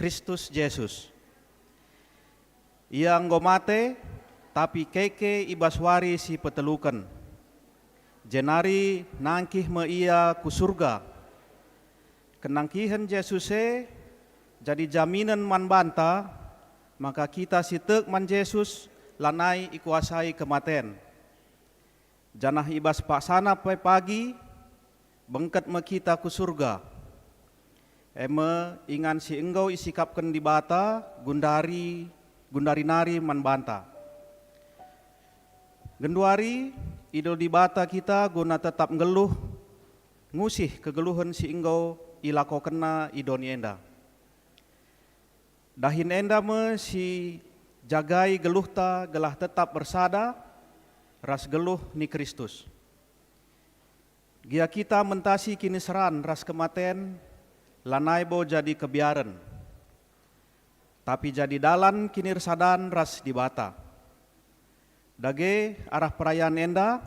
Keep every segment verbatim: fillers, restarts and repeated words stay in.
Kristus Jesus. Ia enggo mate, tapi keke i bas wari si peteluken. Jenari nangkih me ia ku Surga. Kenangkihen Jesus e jadi jaminen man banta maka kita si tek man Jesus lanai ikuasai kematen. Janah i bas paksana pe pagi, bengket me kita ku Surga. E me ingan si enggo isikapken Dibata gundari, gundari nari man banta. Genduari, idilo Dibata kita guna tetap nggeluh, ngusih kegeluhen si enggo ilakokenNa i doni enda. Dahin enda me si jagai geluhta gelah tetap ersada ras geluh ni Kristus. Gia kita mentasi kiniseran ras kematen, lanai bo jadi kebiaren, tapi jadi dalan kinirsadan ras Dibata. Dage arah perayan enda,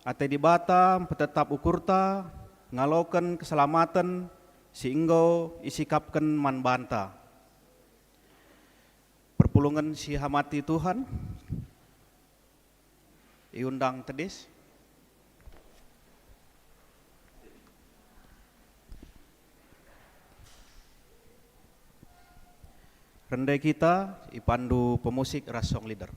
ate Dibata mpetetap ukurta ngaloken keselamaten si enggo isikapken man banta. Perpulungen si hamati Tuhan, iundang tedis. Rende kita ipandu pemusik ras song leader.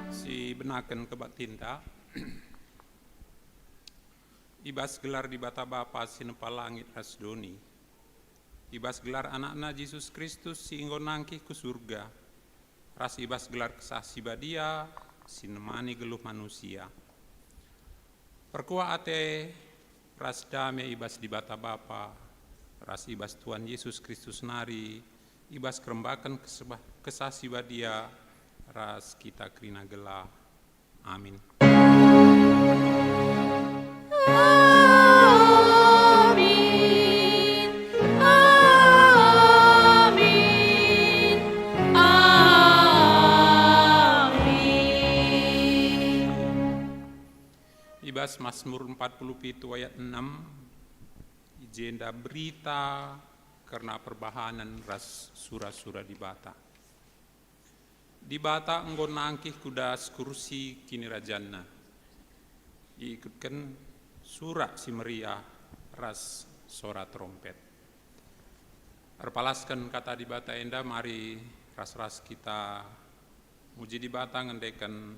Si benaken kebaktinta. I bas gelar Dibata Bapa si nempa langit ras doni, i bas gelar AnakNa Jesus Kristus si enggo nangkih ku Surga, ras i bas gelar Kesah Si Badia si nemani geluh manusia. Perkuah ate ras dame i bas Dibata Bapa ras i bas Tuhan Jesus Kristus nari, i bas kerembaken kesebah-, Kesah Si Badia ras kita kerina gelah. Amin. Amin. Amin. Amin. I bas Masmur empat puluh pitu ayat enam, i jenda berita kerna perbahanen ras sura-sura Dibata. Dibata enggo nangkih ku das kursi kinirajanNa. Iikutken sura si meriah ras sora terompet. Erpalasken kata Dibata enda, mari ras-ras kita muji Dibata ngendeken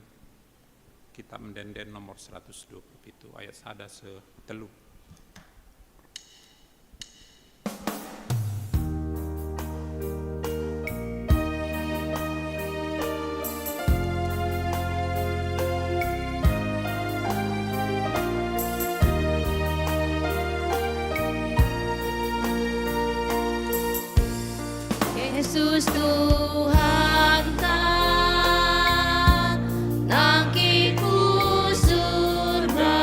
Kitab Ende-enden nomor seratus dua puluh pitu ayat sada seh telu. Yesus Tuhanta, nangkih ku surga.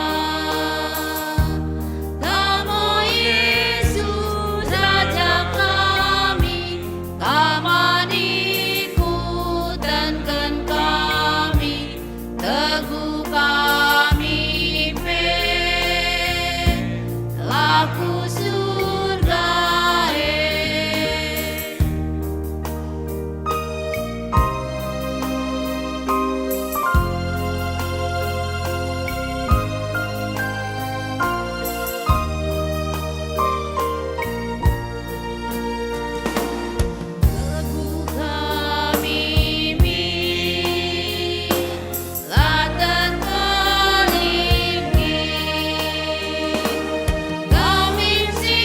Kam o Yesus Raja kami, Kam man ikutken kami, teguh kami pe la ku surga e. Teguh kami min, la terpelinggih. Kami si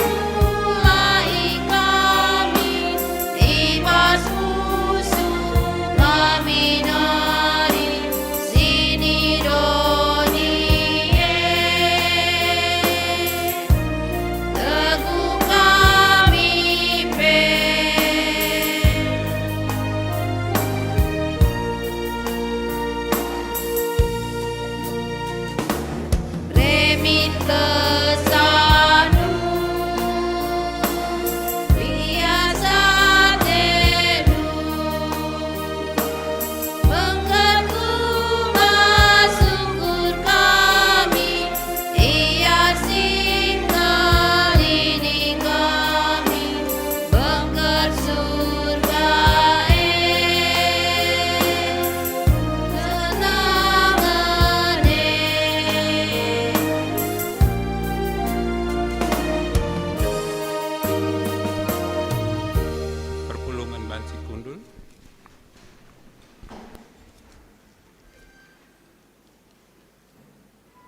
mulai kami, i bas pusuh kami nari, si ni doni e. Teguh kami pe. Remin kesandu, lias atendu. Bengket ku bas sungkur kami, Ia si ngelining kami, bengket surga e, kesenangen e. Perpulungen banci kundul.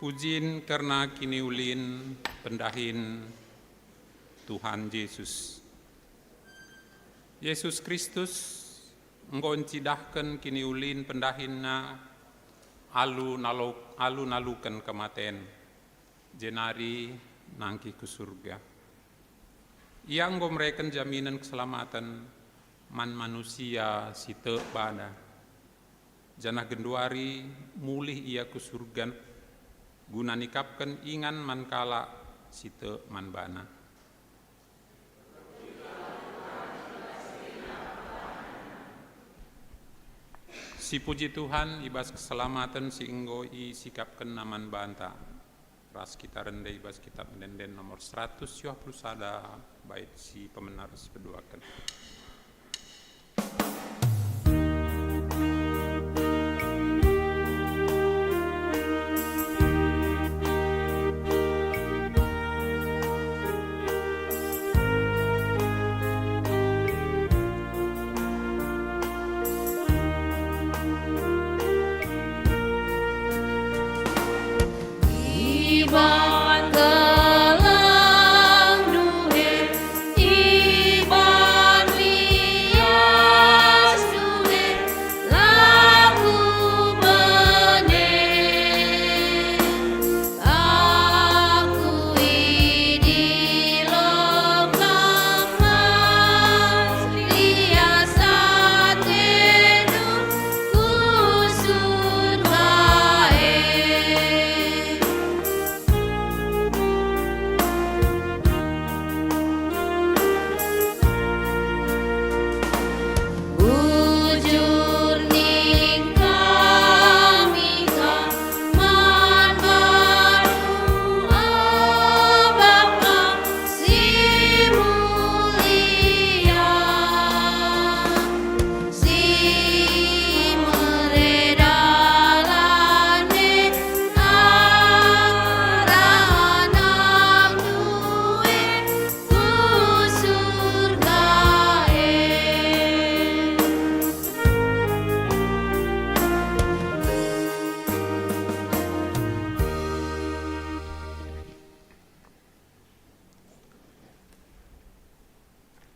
Pujin kerna kiniulin pendahin Tuhan Jesus. Jesus Kristus enggo ncidahken kiniulin pendahinNa alu nalo-, alu naluken kematen, jenari nangkih ku surga. Ia enggo mereken jaminen keselamaten man manusia si tek bana, janah genduari mulih Ia ku surga guna nikapken ingan man kalak si tek man baNa. Sipuji Tuhan i bas keselamaten si enggo isikapkenNa man banta. Ras kita rende i bas Kitab Ende-enden nomor seratus dua puluh sada, bait si pemena ras si peduaken. Iban keleng duhe, iban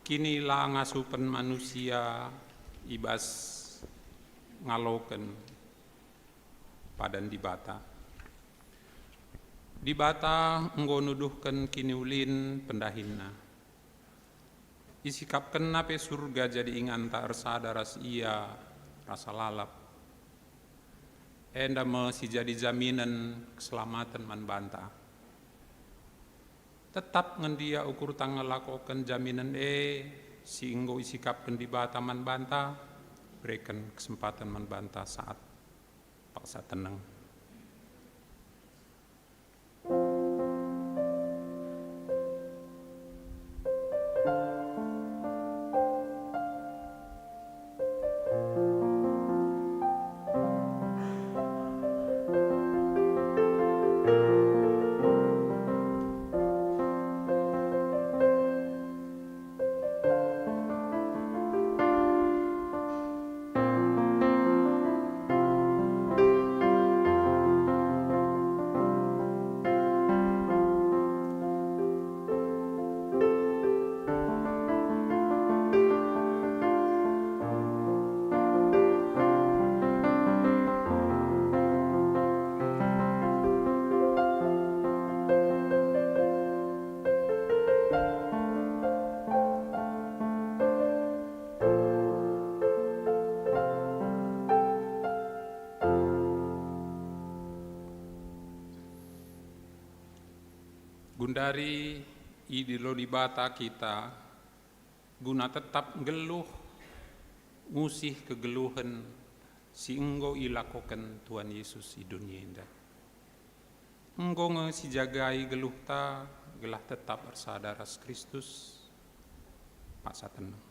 Kini la ngasupen manusia i bas ngaloken padan Dibata. Dibata enggo nuduhken kiniulin pendahinNa. IsikapkenNa pe Surga jadi inganta ersada ras Ia rasa lalap. Enda me si jadi jaminen keselamaten man banta. Tetap ngendia ukurta ngelakoken jaminen e si enggo isikapken Dibata man banta, bereken kesempaten man banta saat paksa teneng. Gundari idilo Dibata kita guna tetap nggeluh, ngusih kegeluhen si enggo ilakoken Tuhan Yesus i doni enda. Enggo nge sijagai geluhta gelah tetap ersada ras Kristus. Paksa teneng.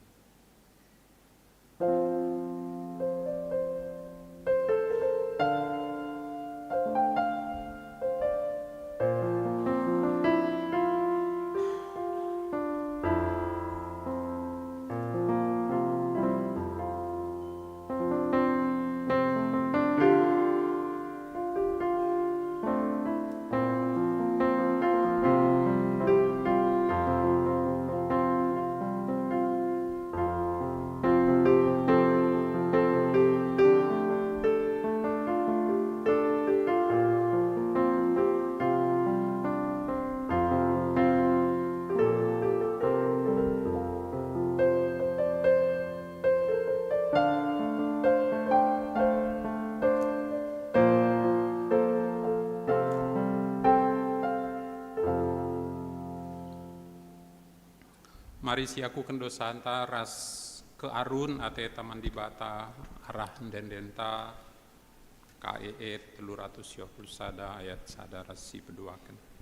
Mari siakuken dosanta ras kearun ateta man Dibata arah ende-endenta. K E E telu ratus dua puluh sada ayat sada ras sipeduaken.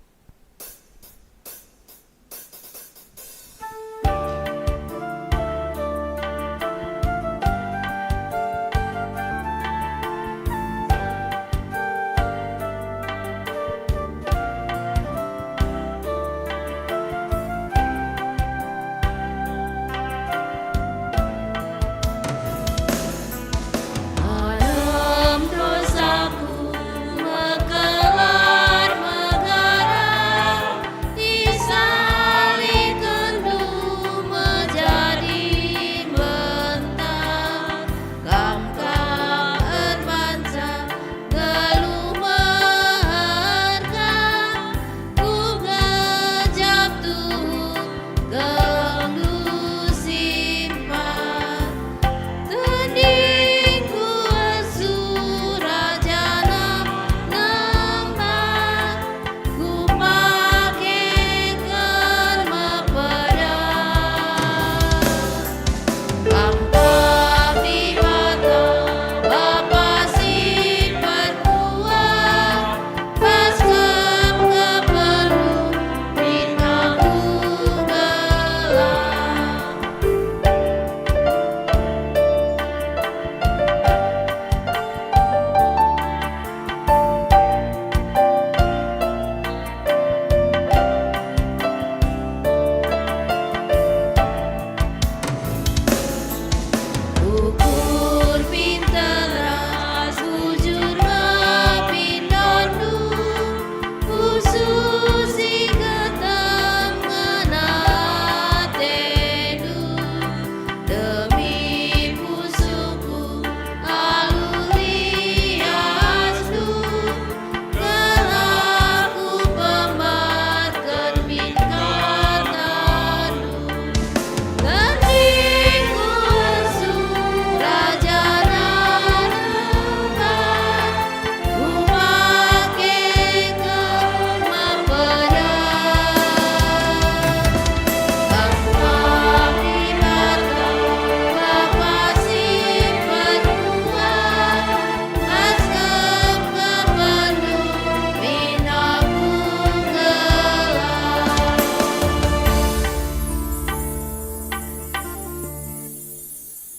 Malem dosaku mekelar megar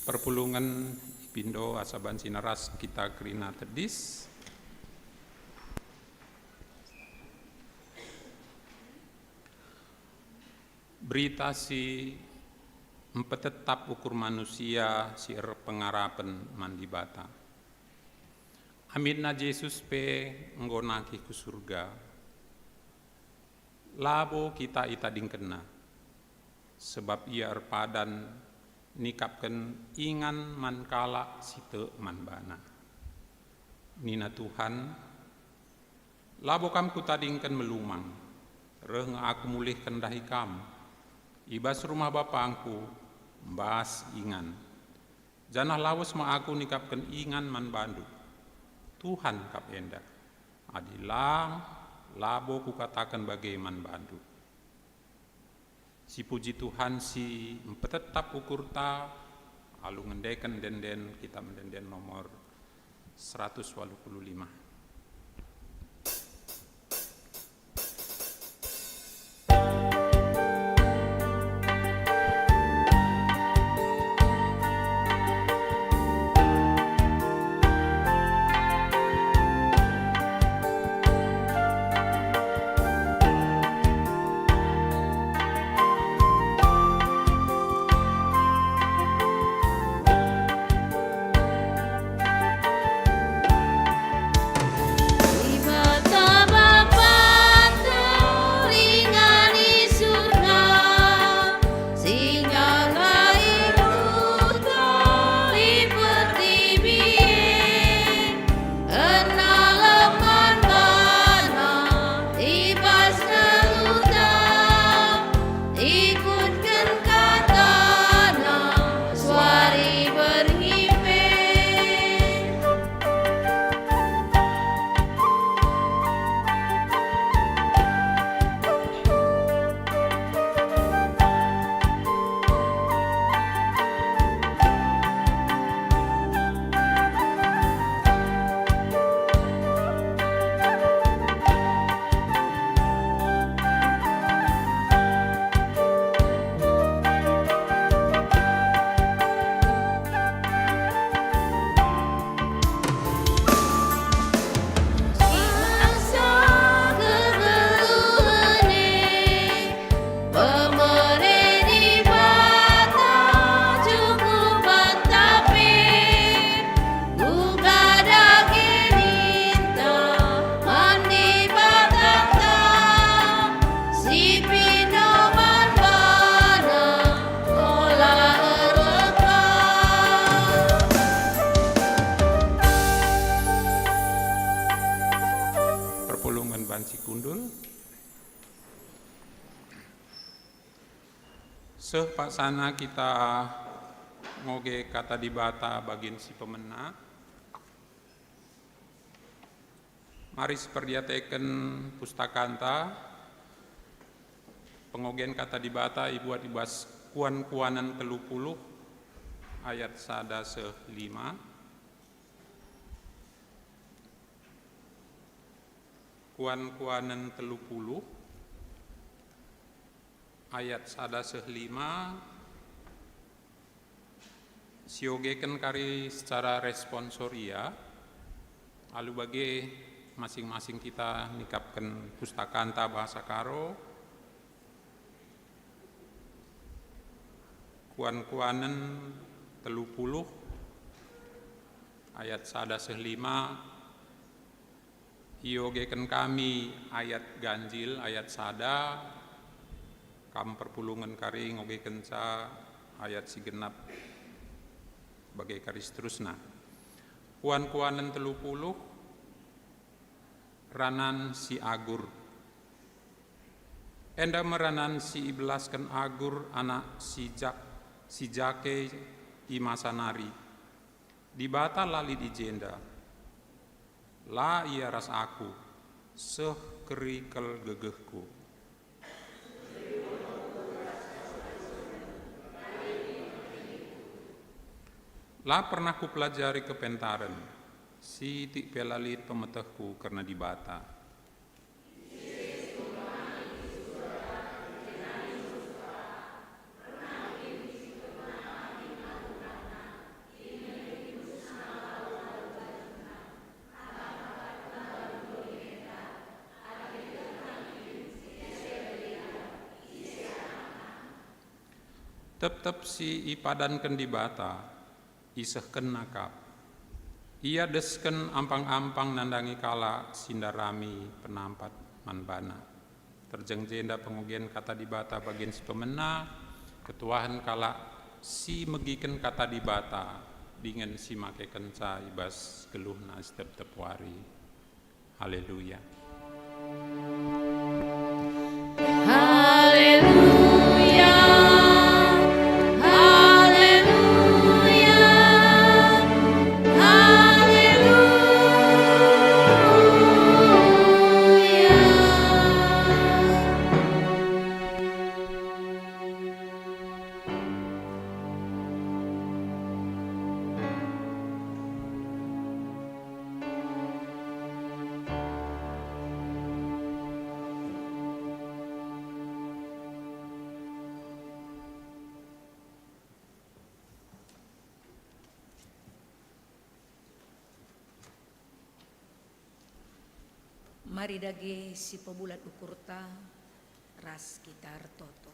Perpulungen ipindo asa banci neras kita kerina tedis. Berita si mpetetap ukur manusia si erpengarapen man Dibata. Aminna Jesus pe enggo nangkih ku Surga. Labo kita itadingkenNa, sebab Ia erpadan nikapken ingan man kalak si tek man baNa. Nina Tuhan, "Labo Kam Kutadingken melumang, reh nge Aku mulihken ndahi Kam. I bas rumah BapangKu, mbas ingan. Janah lawes me Aku nikapken ingan man bandu. Tuhan kap enda. Adi lang, labo Kukataken bage man bandu." Sipuji Tuhan si mpetetap ukurta alu ngendeken ende-enden Kitab Ende-enden nomor seratus waluh puluh lima. Dibata Bapa teringani surga, si njagai kuta i pertibi e, ernalem man baNa i bas geluhta. Ikutken kataNa, suari berngi pe. Pemere Dibata cukup mantap e, uga dage ninta man Dibatanta, si pindo man baNa ola erlekat. Perpulungen banci kundul. Seh paksana kita ngoge Kata Dibata bagin si pemena. Mari siperdiateken pustakanta, pengogen Kata Dibata ibuat i bas Kuan-kuanen telu puluh ayat sada seh lima. Kuan-kuanen telu puluh ayat sada seh lima, siogeken kari secara responsoria, alu bage masing-masing kita nikapken pustakanta bahasa Karo, Kuan-kuanen telu puluh ayat sada seh lima, iogeken kami ayat ganjil, ayat sada, kam perpulungen kari ngogekenca ayat si genap, bage kari seterusna. Kuan-kuanen telu puluh, ranan si agur. Enda me ranan si ibelasken agur anak si jak-, si jake i masa nari. Dibata la lit i jenda. La Ia ras aku, seh keri kal gegehku. La pernah kupelajari kepentaren, sitik pe la lit pemetehku kerna Dibata. Tep-tep si ipadanken Dibata, isehkenNa kap. Ia desken ampang-ampang nandangi kalak si ndarami penampat man baNa. Terjeng jenda pengogen Kata Dibata bagin si pemena, ketuahen kalak si megiken Kata Dibata dingen si makekenca i bas geluhna si tep-tep wari. Haleluya. Haleluya. Haleluya. Haleluya. Mari dage sipebulat ukurta ras kita ertoto.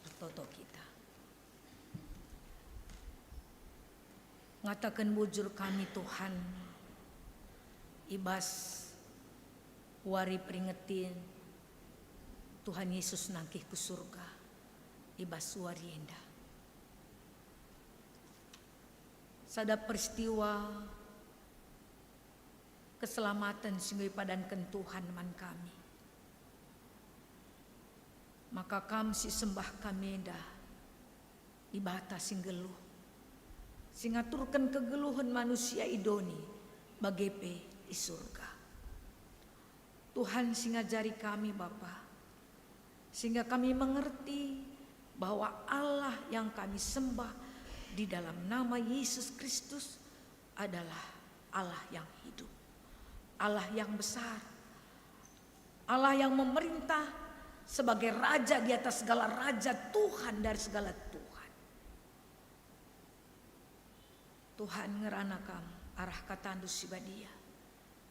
Ertoto kita. Ngataken bujur kami, Tuhan, i bas wari peringeti Tuhan Yesus nangkih ku Surga i bas wari enda. Sada peristiwa keselamaten si enggo ipadanken Tuhan man kami. Maka Kam si sembah kami enda, Dibata si nggeluh, si ngaturken kegeluhen manusia i doni, bage pe i Surga. Tuhan si ngajari kami, Bapa, sehingga kami mengerti bahwa Allah yang kami sembah di dalam nama Yesus Kristus adalah Allah yang hidup, Allah yang besar, Allah yang memerintah sebagai Raja di atas segala raja, Tuhan dari segala Tuhan. Tuhan, ngerana Kam arah KataNdu si badia,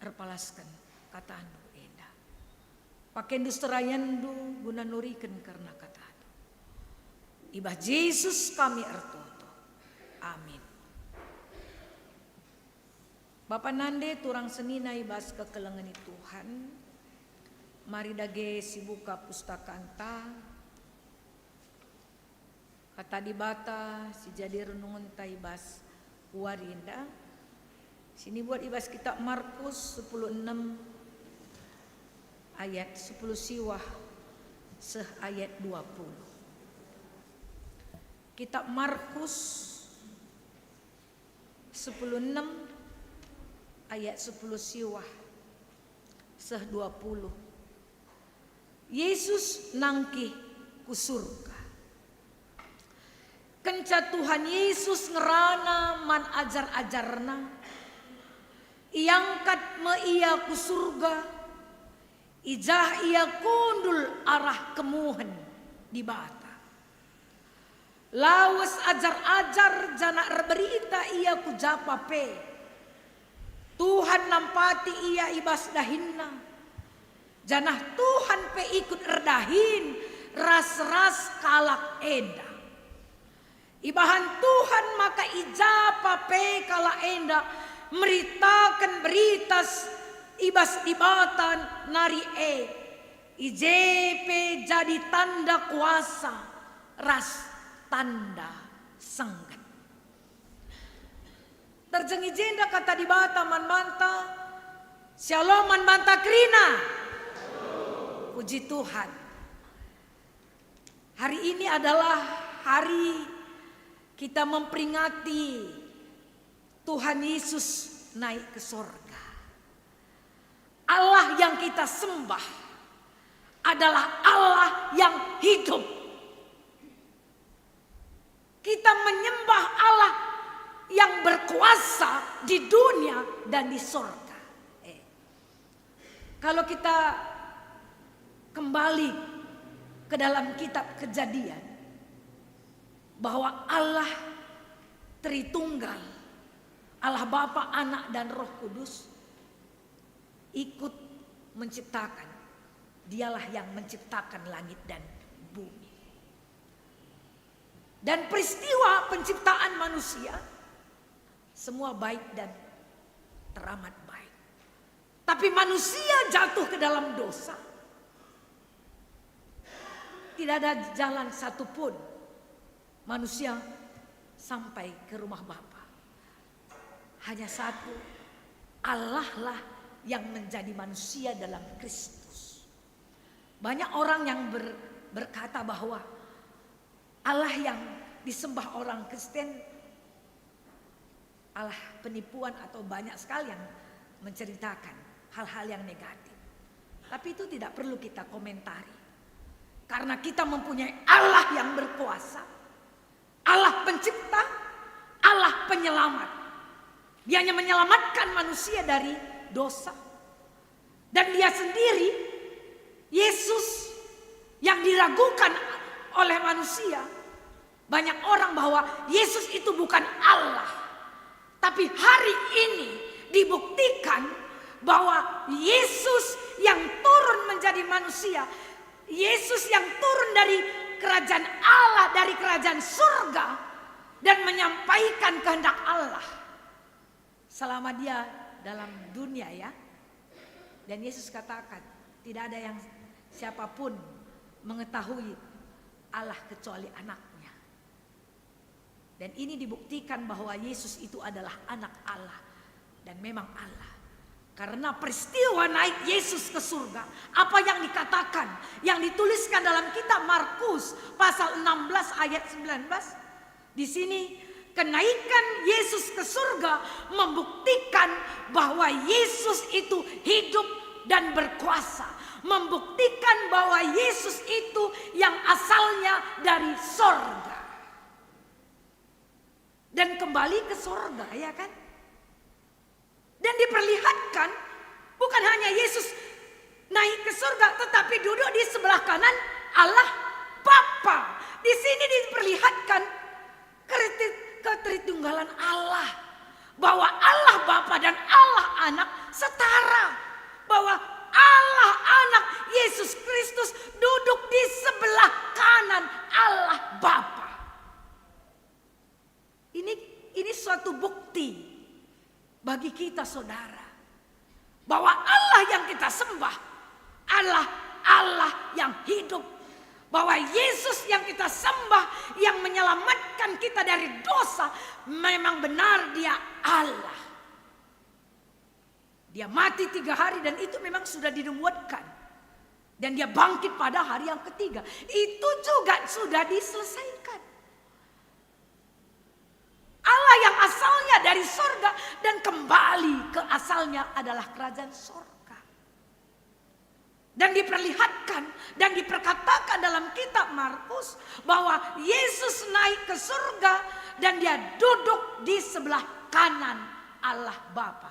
erpalasken KataNdu enda. Pakendu serayanNdu guna nuriken kerna KataNdu. I bas Jesus kami ertoto. Amin. Bapa nande turang senina i bas kekelengen Tuhan, mari dage sibuka pustakanta, Kata Dibata si jadi renungenta i bas wari enda, si nibuat i bas Kitab Markus sepuluh enem ayat sepuluh siwah seh ayat dua puluh. Kitab Markus sepuluh enem ayat sepuluh siwah seh dua puluh. Yesus nangkih ku Surga. Kenca Tuhan Yesus ngerana man ajar-ajarNa, iangkat me Ia ku Surga, i jah Ia kundul arah kemuhen Dibata. Lawes ajar-ajar janah erberita Ia ku japa pe. Tuhan nampati ia i bas dahinna, janah Tuhan pe ikut erdahin ras-ras kalak enda. Ibahan Tuhan maka i japa pe kalak enda meritaken berita s-, i bas Dibata nari e. I je pe jadi tanda kuasa ras tanda sengget. Terjeng i jenda Kata Dibata man banta, Shalom man banta kerina. Puji Tuhan. Hari ini adalah hari kita memperingati Tuhan Yesus naik ke sorga. Allah yang kita sembah adalah Allah yang hidup. Kita menyembah Allah yang berkuasa di dunia dan di sorga. Eh. Kalau kita kembali ke dalam kitab Kejadian, bahwa Allah Tritunggal, Allah Bapa, Anak, dan Roh Kudus, ikut menciptakan. Dialah yang menciptakan langit dan bumi. Dan peristiwa penciptaan manusia, semua baik dan teramat baik. Tapi manusia jatuh ke dalam dosa, tidak ada jalan satu pun manusia sampai ke rumah Bapa. Hanya satu, Allah lah yang menjadi manusia dalam Kristus. Banyak orang yang ber-, berkata bahwa Allah yang disembah orang Kristen, Allah penipuan, atau banyak sekali yang menceritakan hal-hal yang negatif. Tapi itu tidak perlu kita komentari. Karena kita mempunyai Allah yang berkuasa, Allah pencipta, Allah penyelamat. Dia hanya menyelamatkan manusia dari dosa. Dan dia sendiri, Yesus, yang diragukan oleh manusia, banyak orang, bahwa Yesus itu bukan Allah. Tapi hari ini dibuktikan bahwa Yesus yang turun menjadi manusia, Yesus yang turun dari kerajaan Allah, dari kerajaan surga, dan menyampaikan kehendak Allah selama dia dalam dunia, ya. Dan Yesus katakan, "Tidak ada yang, siapapun mengetahui Allah kecuali Anak-Nya." Dan ini dibuktikan bahwa Yesus itu adalah Anak Allah dan memang Allah. Karena peristiwa naik Yesus ke surga, apa yang dikatakan, yang dituliskan dalam kitab Markus pasal enam belas ayat sembilan belas, di sini, kenaikan Yesus ke surga membuktikan bahwa Yesus itu hidup dan berkuasa, membuktikan bahwa Yesus itu yang asalnya dari sorga. Dan kembali ke sorga, ya kan? Dan diperlihatkan, bukan hanya Yesus naik ke surga, tetapi duduk di sebelah kanan Allah Bapa. Di sini diperlihatkan keriti-, ketritunggalan Allah, bahwa Allah Bapa dan Allah Anak setara, bahwa Allah Anak, Yesus Kristus, duduk di sebelah kanan Allah Bapa. Ini, ini suatu bukti bagi kita, saudara, bahwa Allah yang kita sembah adalah Allah yang hidup, bahwa Yesus yang kita sembah, yang menyelamatkan kita dari dosa, memang benar Dia Allah. Dia mati tiga hari dan itu memang sudah dinubuatkan. Dan Dia bangkit pada hari yang ketiga. Itu juga sudah diselesaikan. Allah yang asalnya dari sorga dan kembali ke asalnya adalah kerajaan sorga. Dan diperlihatkan dan diperkatakan dalam kitab Markus bahwa Yesus naik ke surga dan Dia duduk di sebelah kanan Allah Bapa.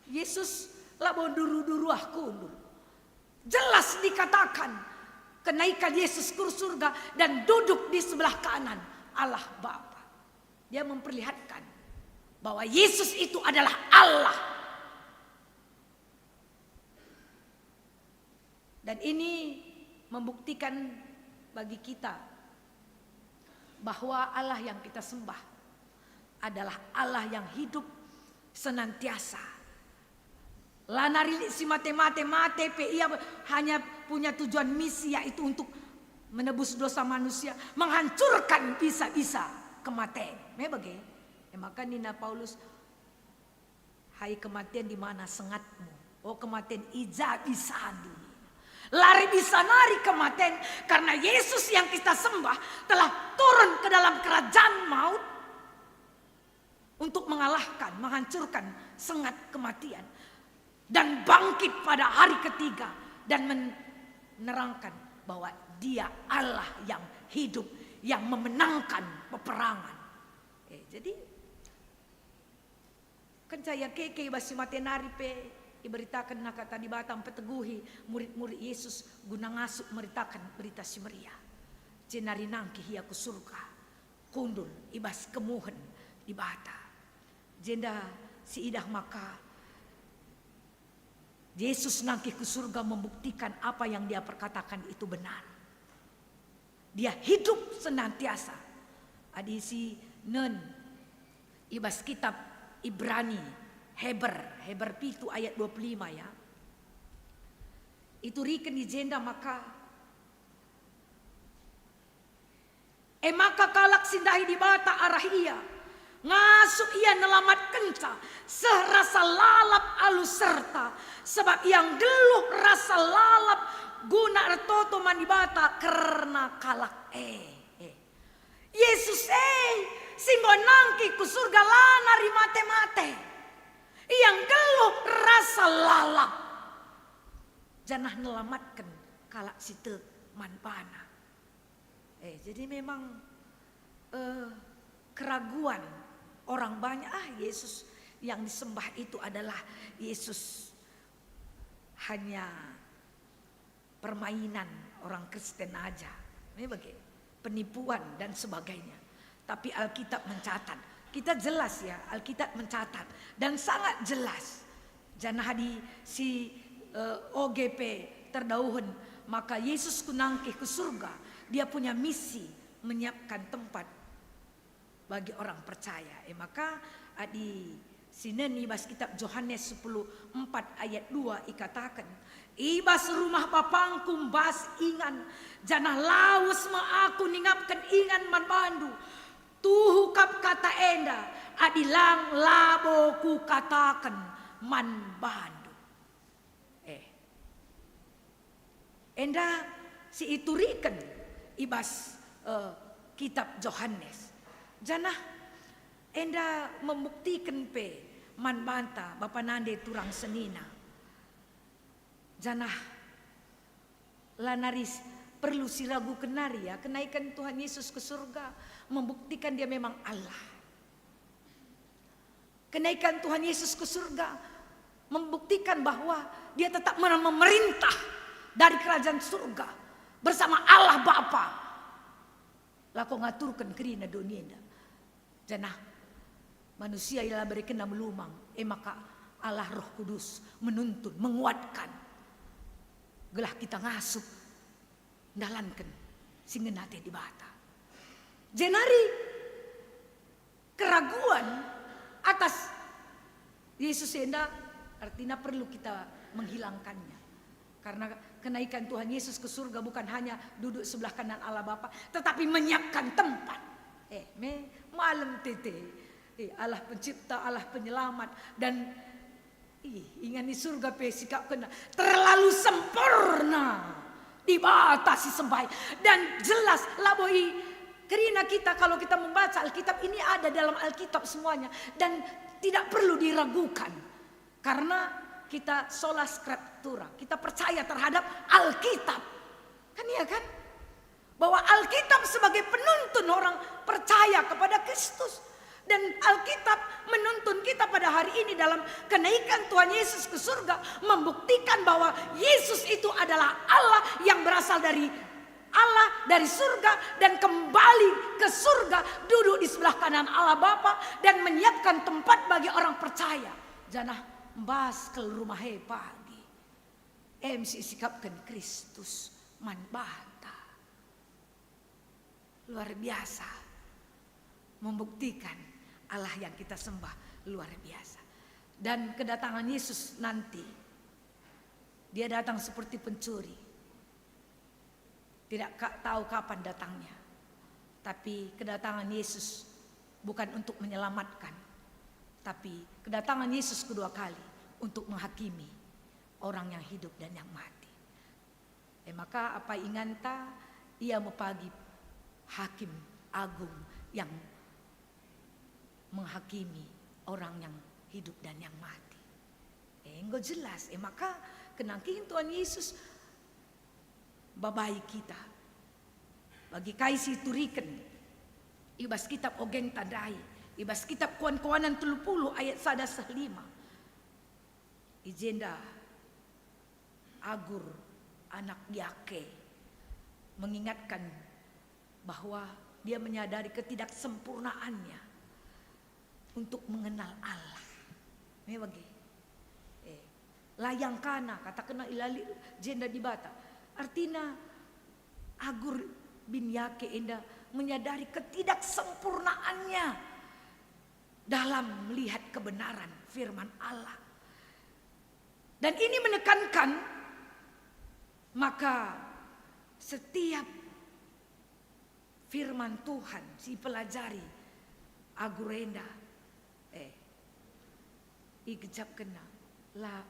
Yesus labo nduru-nduru ah kundul. Jelas dikatakan kenaikan Yesus ke surga dan duduk di sebelah kanan Allah Bapa. Dia memperlihatkan bahwa Yesus itu adalah Allah. Dan ini membuktikan bagi kita bahwa Allah yang kita sembah adalah Allah yang hidup senantiasa. La nari lit si mate-mate, mate pe ia hanya punya tujuan misi, yaitu untuk menebus dosa manusia, menghancurkan bisa-bisa kematen. Me bage? E maka nina Paulus, "Hai kematen, di mana sengatmu? O kematen, i ja bisandu?" Lari bisa nari kematen, karena Yesus yang kita sembah telah turun ke dalam kerajaan maut untuk mengalahkan, menghancurkan sengat kematian, dan bangkit pada hari ketiga dan menerangkan bahwa Dia Allah yang hidup, yang memenangkan peperangan. Eh, jadi, kenca ia keke i bas si mate nari pe, iberitakenna kata Dibata, mpeteguhi murid-murid Yesus guna ngasup meritaken Berita Si Meriah. Jenari nangkih ia ku surga, kundul i bas kemuhen Dibata. Jenda siidah maka Yesus nangkih ku surga membuktikan apa yang Dia perkatakan itu benar. Dia hidup senantiasa. Adi sinen i bas kitab Ibrani, Heber, Heber pitu ayat dua puluh lima ya. Ituriken i jenda maka, e maka kalak si ndahi Dibata arah ia, ngasup ia nelamatkenca, seh rasa lalap alu serta, sebab ia nggeluh rasa lalap guna ertoto man Dibata kerna kalak e. E. Yesus e si enggo nangkih ku Surga la nari mate-mate. Ia nggeluh rasa lalap janah nelamatken kalak si tek man baNa. Eh, jadi memang, eh, keraguan orang banyak, "Ah, Yesus yang disembah itu adalah Yesus hanya permainan orang Kristen aja." Ini bage, penipuan dan sebagainya. Tapi Alkitab mencatat, kita jelas ya, Alkitab mencatat dan sangat jelas. Janah adi si, eh, oge pe terdauhen, maka Yesus ku nangkih ku surga, Dia punya misi menyiapkan tempat bagi orang percaya. E maka adi sinen i bas kitab Johanes sepuluh empat ayat dua ikataken, "I bas rumah BapangKu mbas ingan, janah lawes me Aku ningapken ingan man bandu. Tuhu kap kata enda, adi lang labo Kukataken man bandu." Eh. Enda si ituriken i bas, eh, kitab Johanes. Janah enda membuktiken pe man banta bapa nande turang senina. Janah la nari s-, perlu siraguken nari ya, kenaikan Tuhan Yesus ke surga membuktikan Dia memang Allah. Kenaikan Tuhan Yesus ke surga membuktikan bahwa Dia tetap mem-, memerintah dari kerajaan surga bersama Allah Bapa. Lako ngaturken kerina doni enda. Janah manusia ia la berekenna melumang, e maka Allah Roh Kudus menuntun, menguatkan, gelah kita ngasup ndalanken si ngena ate Dibata. Jenari keraguan atas Yesus enda artina perlu kita menghilangkannya. Karena kenaikan Tuhan Yesus ke surga bukan hanya duduk sebelah kanan Allah Bapa, tetapi menyiapkan tempat. Eh, me, malem tete. Eh, Allah Pencipta, Allah Penyelamat, dan Ih, ingan i surga pe sikapkenna terlalu sempurna. Dibata si sembahi. Dan jelas, labo i kerina kita kalau kita membaca Alkitab, ini ada dalam Alkitab semuanya. Dan tidak perlu diragukan. Karena kita sola scriptura, kita percaya terhadap Alkitab. Kan iya kan? Bahwa Alkitab sebagai penuntun orang percaya kepada Kristus. Dan Alkitab menuntun kita pada hari ini dalam kenaikan Tuhan Yesus ke surga, membuktikan bahwa Yesus itu adalah Allah yang berasal dari Allah, dari surga, dan kembali ke surga, duduk di sebelah kanan Allah Bapa, dan menyiapkan tempat bagi orang percaya. Janah mbas kal rumah e pagi. Em si isikapken Kristus man banta. Luar biasa. Membuktikan Allah yang kita sembah luar biasa. Dan kedatangan Yesus nanti, Dia datang seperti pencuri. Tidak ka-, tahu kapan datangnya. Tapi kedatangan Yesus bukan untuk menyelamatkan, tapi kedatangan Yesus kedua kali untuk menghakimi orang yang hidup dan yang mati. E maka apa inganta, Ia me pagi Hakim Agung yang menghakimi orang yang hidup dan yang mati. E, enggo jelas, e maka kenangkihen Tuhan Yesus babai kita. Bagi kai si ituriken i bas kitab Ogenta ndai, i bas kitab Koan-koanen telu puluh ayat sada seh lima. I jenda Agur, anak Yake, mengingatkan bahwa dia menyadari ketidaksempurnaannya untuk mengenal Allah. Me bage. Eh, layangkana, katakenna ilali jenda Dibata. Artina, Agur bin Yake enda menyadari ketidaksempurnaannya dalam melihat kebenaran firman Allah. Dan ini menekankan, maka setiap firman Tuhan si pelajari agur enda, eh, igejapkenna, la,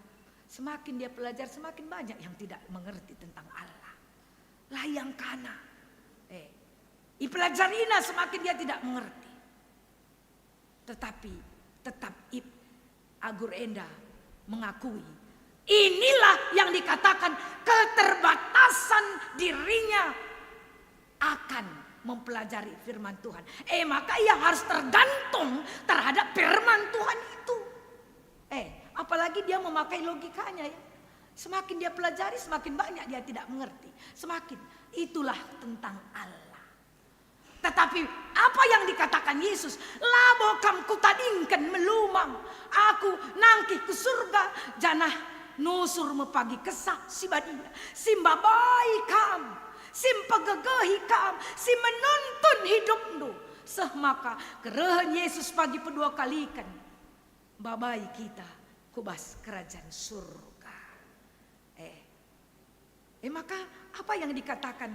semakin dia pelajari, semakin banyak yang tidak mengerti tentang Allah. La iangkana. Eh, ipelajarina, semakin dia tidak mengerti. Tetapi tetap ip-, agur enda mengakui, inilah yang dikatakan keterbatasan dirinya akan mempelajari firman Tuhan. Eh, maka ia harus tergantung terhadap firman Tuhan itu. Eh, apalagi dia memakai logikanya, ya. Semakin dia pelajari, semakin banyak dia tidak mengerti. Semakin, itulah tentang Allah. Tetapi apa yang dikatakan Yesus? "Labo kam kutadingken melumang. Aku nangkih ku surga, janah nusur me pagi Kesah Si Badia, si mbabai kam, si mpegegehi kam, si menuntun hidupndu." Seh maka kerehen Yesus pagi pedua kaliken mbabai kita ku bas kerajaan surga. Eh, eh, maka apa yang dikatakan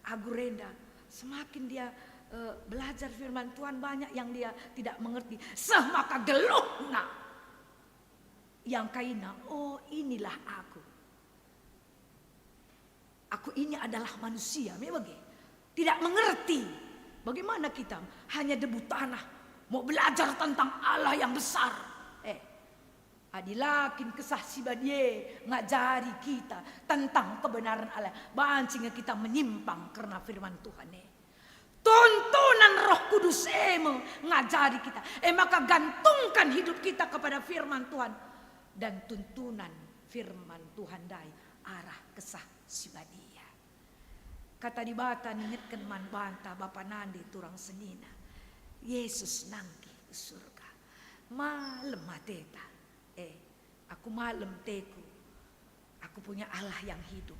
agur enda? Semakin dia, eh, belajar firman Tuhan, banyak yang dia tidak mengerti. Seh maka geluhna. Iangkaina, "Oh, inilah aku. Aku ini adalah manusia," me bage. Tidak mengerti. Bagaimana kita, hanya debu tanah, mau belajar tentang Allah yang besar? Eh, adi la kin Kesah Si Badia ngajari kita tentang kebenaran Allah, banci nge kita menyimpang kerna firman Tuhan e. Tuntunan Roh Kudus e me ngajari kita. E maka gantungkan hidup kita kepada firman Tuhan, dan tuntunan firman Tuhan ndai arah Kesah Si Badia. Kata Dibata ningetken man banta bapa nande turang senina, Yesus nangkih ku surga. Malem ateta. Eh, aku malem teku. Aku punya Allah yang hidup.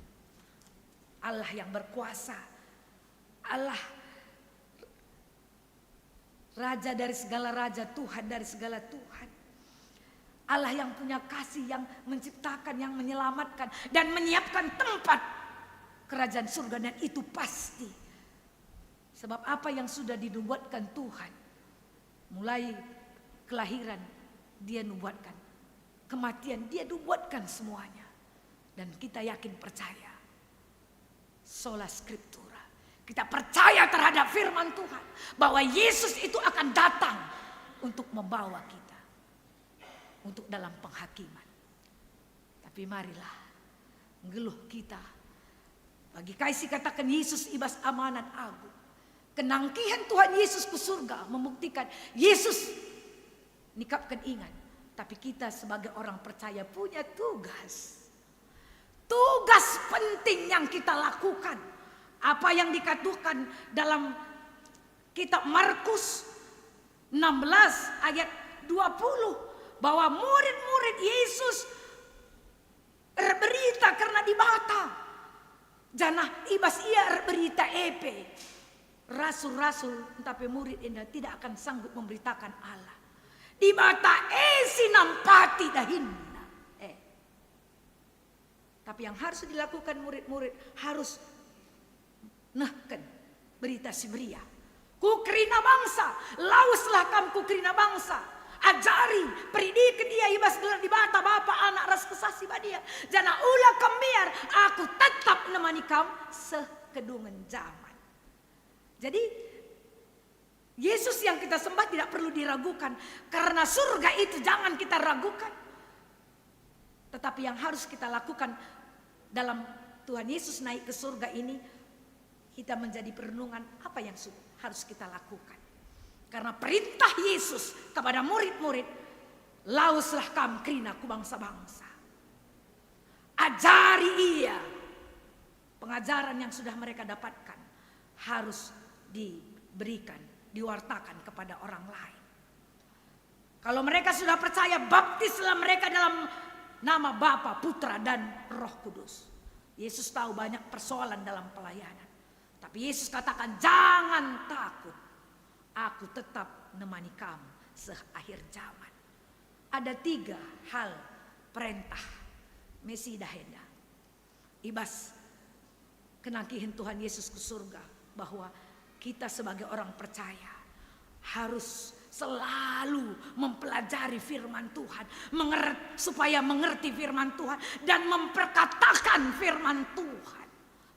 Allah yang berkuasa. Allah Raja dari segala raja, Tuhan dari segala Tuhan. Allah yang punya kasih, yang menciptakan, yang menyelamatkan, dan menyiapkan tempat kerajaan surga, dan itu pasti. Sebab apa yang sudah dinubuatkan Tuhan, mulai kelahiran Dia nubuatkan, kematian Dia nubuatkan semuanya. Dan kita yakin percaya. Sola Scriptura. Kita percaya terhadap firman Tuhan, bahwa Yesus itu akan datang untuk membawa kita untuk dalam penghakiman. Tapi marilah, nggeluh kita bagi kai si kataken Yesus i bas Amanat Agung. Kenangkihen Tuhan Yesus ku surga membuktikan Yesus nikapken ingan. Tapi kita sebagai orang percaya punya tugas. Tugas penting yang kita lakukan. Apa yang dikatakan dalam kitab Markus enam belas ayat dua puluh, bahwa murid-murid Yesus erberita kerna Dibata. Janah i bas ia erberita e pe, rasul-rasul ntah pe murid enda tidak akan sanggup memberitakan Allah. Dibata e si nampati dahinna. Eh. Tapi yang harus dilakukan murid-murid, harus nehken Berita Si Meriah. Ku kerina bangsa, laweslah kam ku kerina bangsa. Ajari, peridiken ia i bas gelar Dibata, Bapa, Anak, ras Kesah Si Badia. Janah ula kam mbiar, Aku tetap nemani kam seh kedungen jaman. Jadi, Yesus yang kita sembah tidak perlu diragukan. Karena surga itu jangan kita ragukan. Tetapi yang harus kita lakukan dalam Tuhan Yesus naik ke surga ini, kita menjadi perenungan apa yang su-, harus kita lakukan. Karena perintah Yesus kepada murid-murid, "Laweslah kam kerina ku bangsa-bangsa. Ajari ia." Pengajaran yang sudah mereka dapatkan harus diberikan, diwartakan kepada orang lain. Kalau mereka sudah percaya, baptislah mereka dalam nama Bapa, Putra, dan Roh Kudus. Yesus tahu banyak persoalan dalam pelayanan. Tapi Yesus katakan, "Jangan takut, Aku tetap nemani kamu seh akhir zaman." Ada tiga hal perentah me si idah enda. I bas kenangkihen Tuhan Yesus ku surga, bahwa kita sebagai orang percaya harus selalu mempelajari firman Tuhan, mengert-, supaya mengerti firman Tuhan dan memperkatakan firman Tuhan.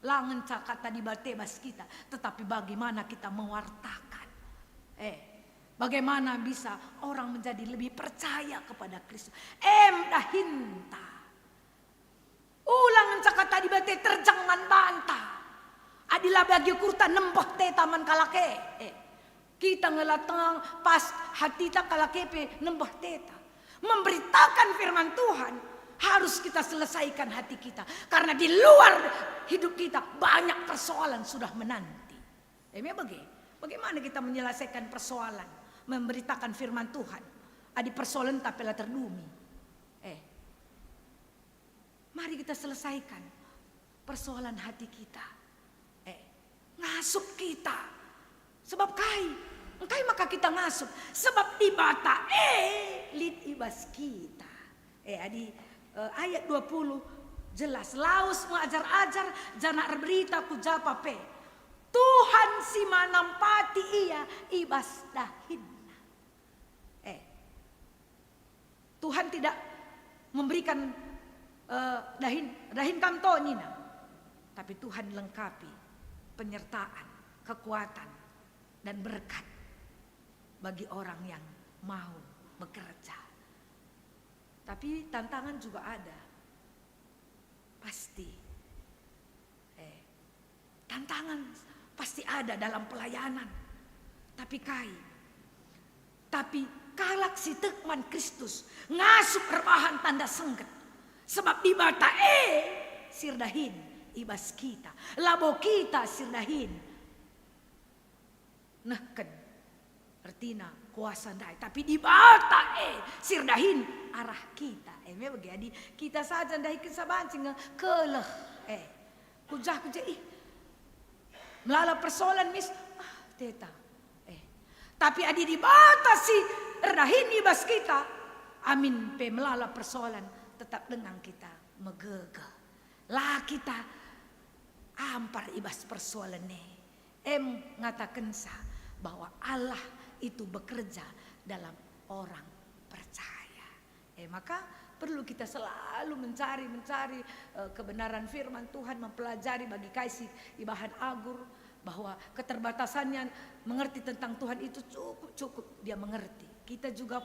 La ngenca kata Dibata bas kita, tetapi bagaimana kita mewartakan. Eh, bagaimana bisa orang menjadi lebih percaya kepada Kristus? Em dahinta. Ulang ngenca kata Dibata terjeng man banta. Adi la bagi ukurta nembeh teta man kalak e. Eh, kita nge la tengang pas hatita, kalak e pe nembeh teta. Memberitakan firman Tuhan harus kita selesaikan hati kita. Karena di luar hidup kita banyak persoalan sudah menanti. Eh, me bage. Bagaimana kita menyelesaikan persoalan memberitakan firman Tuhan? Adi persoalan tapi la terdumi. Eh, Mari kita selesaikan persoalan hati kita. Eh, ngasup kita. Sebab kai? Engkai maka kita ngasup? Sebab Dibata e lit i bas kita. Eh, adi, eh, ayat dua puluh jelas, "Lawes me ajar-ajar, janah erberita ku japa pe. Tuhan si ma nampati ia i bas dahinna." Eh, Tuhan tidak memberikan, eh, dahin, "Dahin kam to," nina. Tapi Tuhan lengkapi penyertaan, kekuatan, dan berkat bagi orang yang mau bekerja. Tapi tantangan juga ada. Pasti. Eh, tantangan pasti ada dalam pelayanan. Tapi kai? Tapi kalak si tek man Kristus ngasup erbahan tanda sengget. Sebab Dibata e si erdahin i bas kita. Labo kita si erdahin nehken, ertina kuasa ndai, tapi Dibata e si erdahin arah kita. E me bage, adi kita saja ndahiken sa banci nge keleh. E, kujah-kujah, ih, melala persoalan mis, ah, teta. E, tapi adi Dibata si erdahin i bas kita, amin pe melala persoalan, tetap denga kita megegeh. La kita ampar i bas persoalan e. Em ngatakenca bahwa Allah itu bekerja dalam orang percaya. Eh, maka perlu kita selalu mencari, mencari, eh, kebenaran firman Tuhan, mempelajari bagi kai si ibahan Agur, bahwa keterbatasannya mengerti tentang Tuhan itu cukup-cukup dia mengerti. Kita juga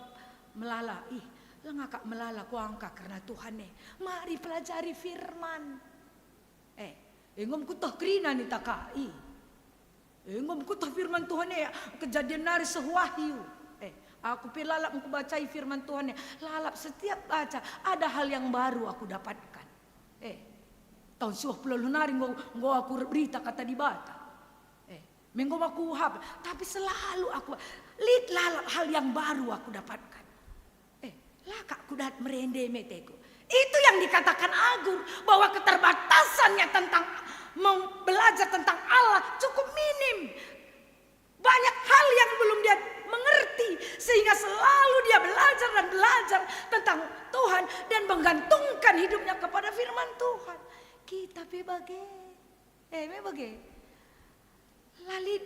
melala, ih, la ngakap melala kuangka kerna Tuhan e. Mari pelajari firman. Eh, enggo me kuteh kerina nita ka, i. Enggo me kuteh firman Tuhan e, Kejadian nari seh Wahyu. Eh, aku pe lalap engkubacai firman Tuhan e, lalap setiap baca ada hal yang baru aku dapatkan. Eh, tahun siwah puluh nari enggo, enggo aku erberita kata Dibata. Eh, me enggo me aku uhap, tapi selalu aku lit lalap hal yang baru aku dapatkan. Eh, la kak kudat merende meteku. Itu yang dikatakan Agur, bahwa keterbatasannya tentang mem-, belajar tentang Allah cukup minim. Banyak hal yang belum dia mengerti, sehingga selalu dia belajar dan belajar tentang Tuhan dan menggantungkan hidupnya kepada firman Tuhan. Kita pe bage. Eh, me bage. La lit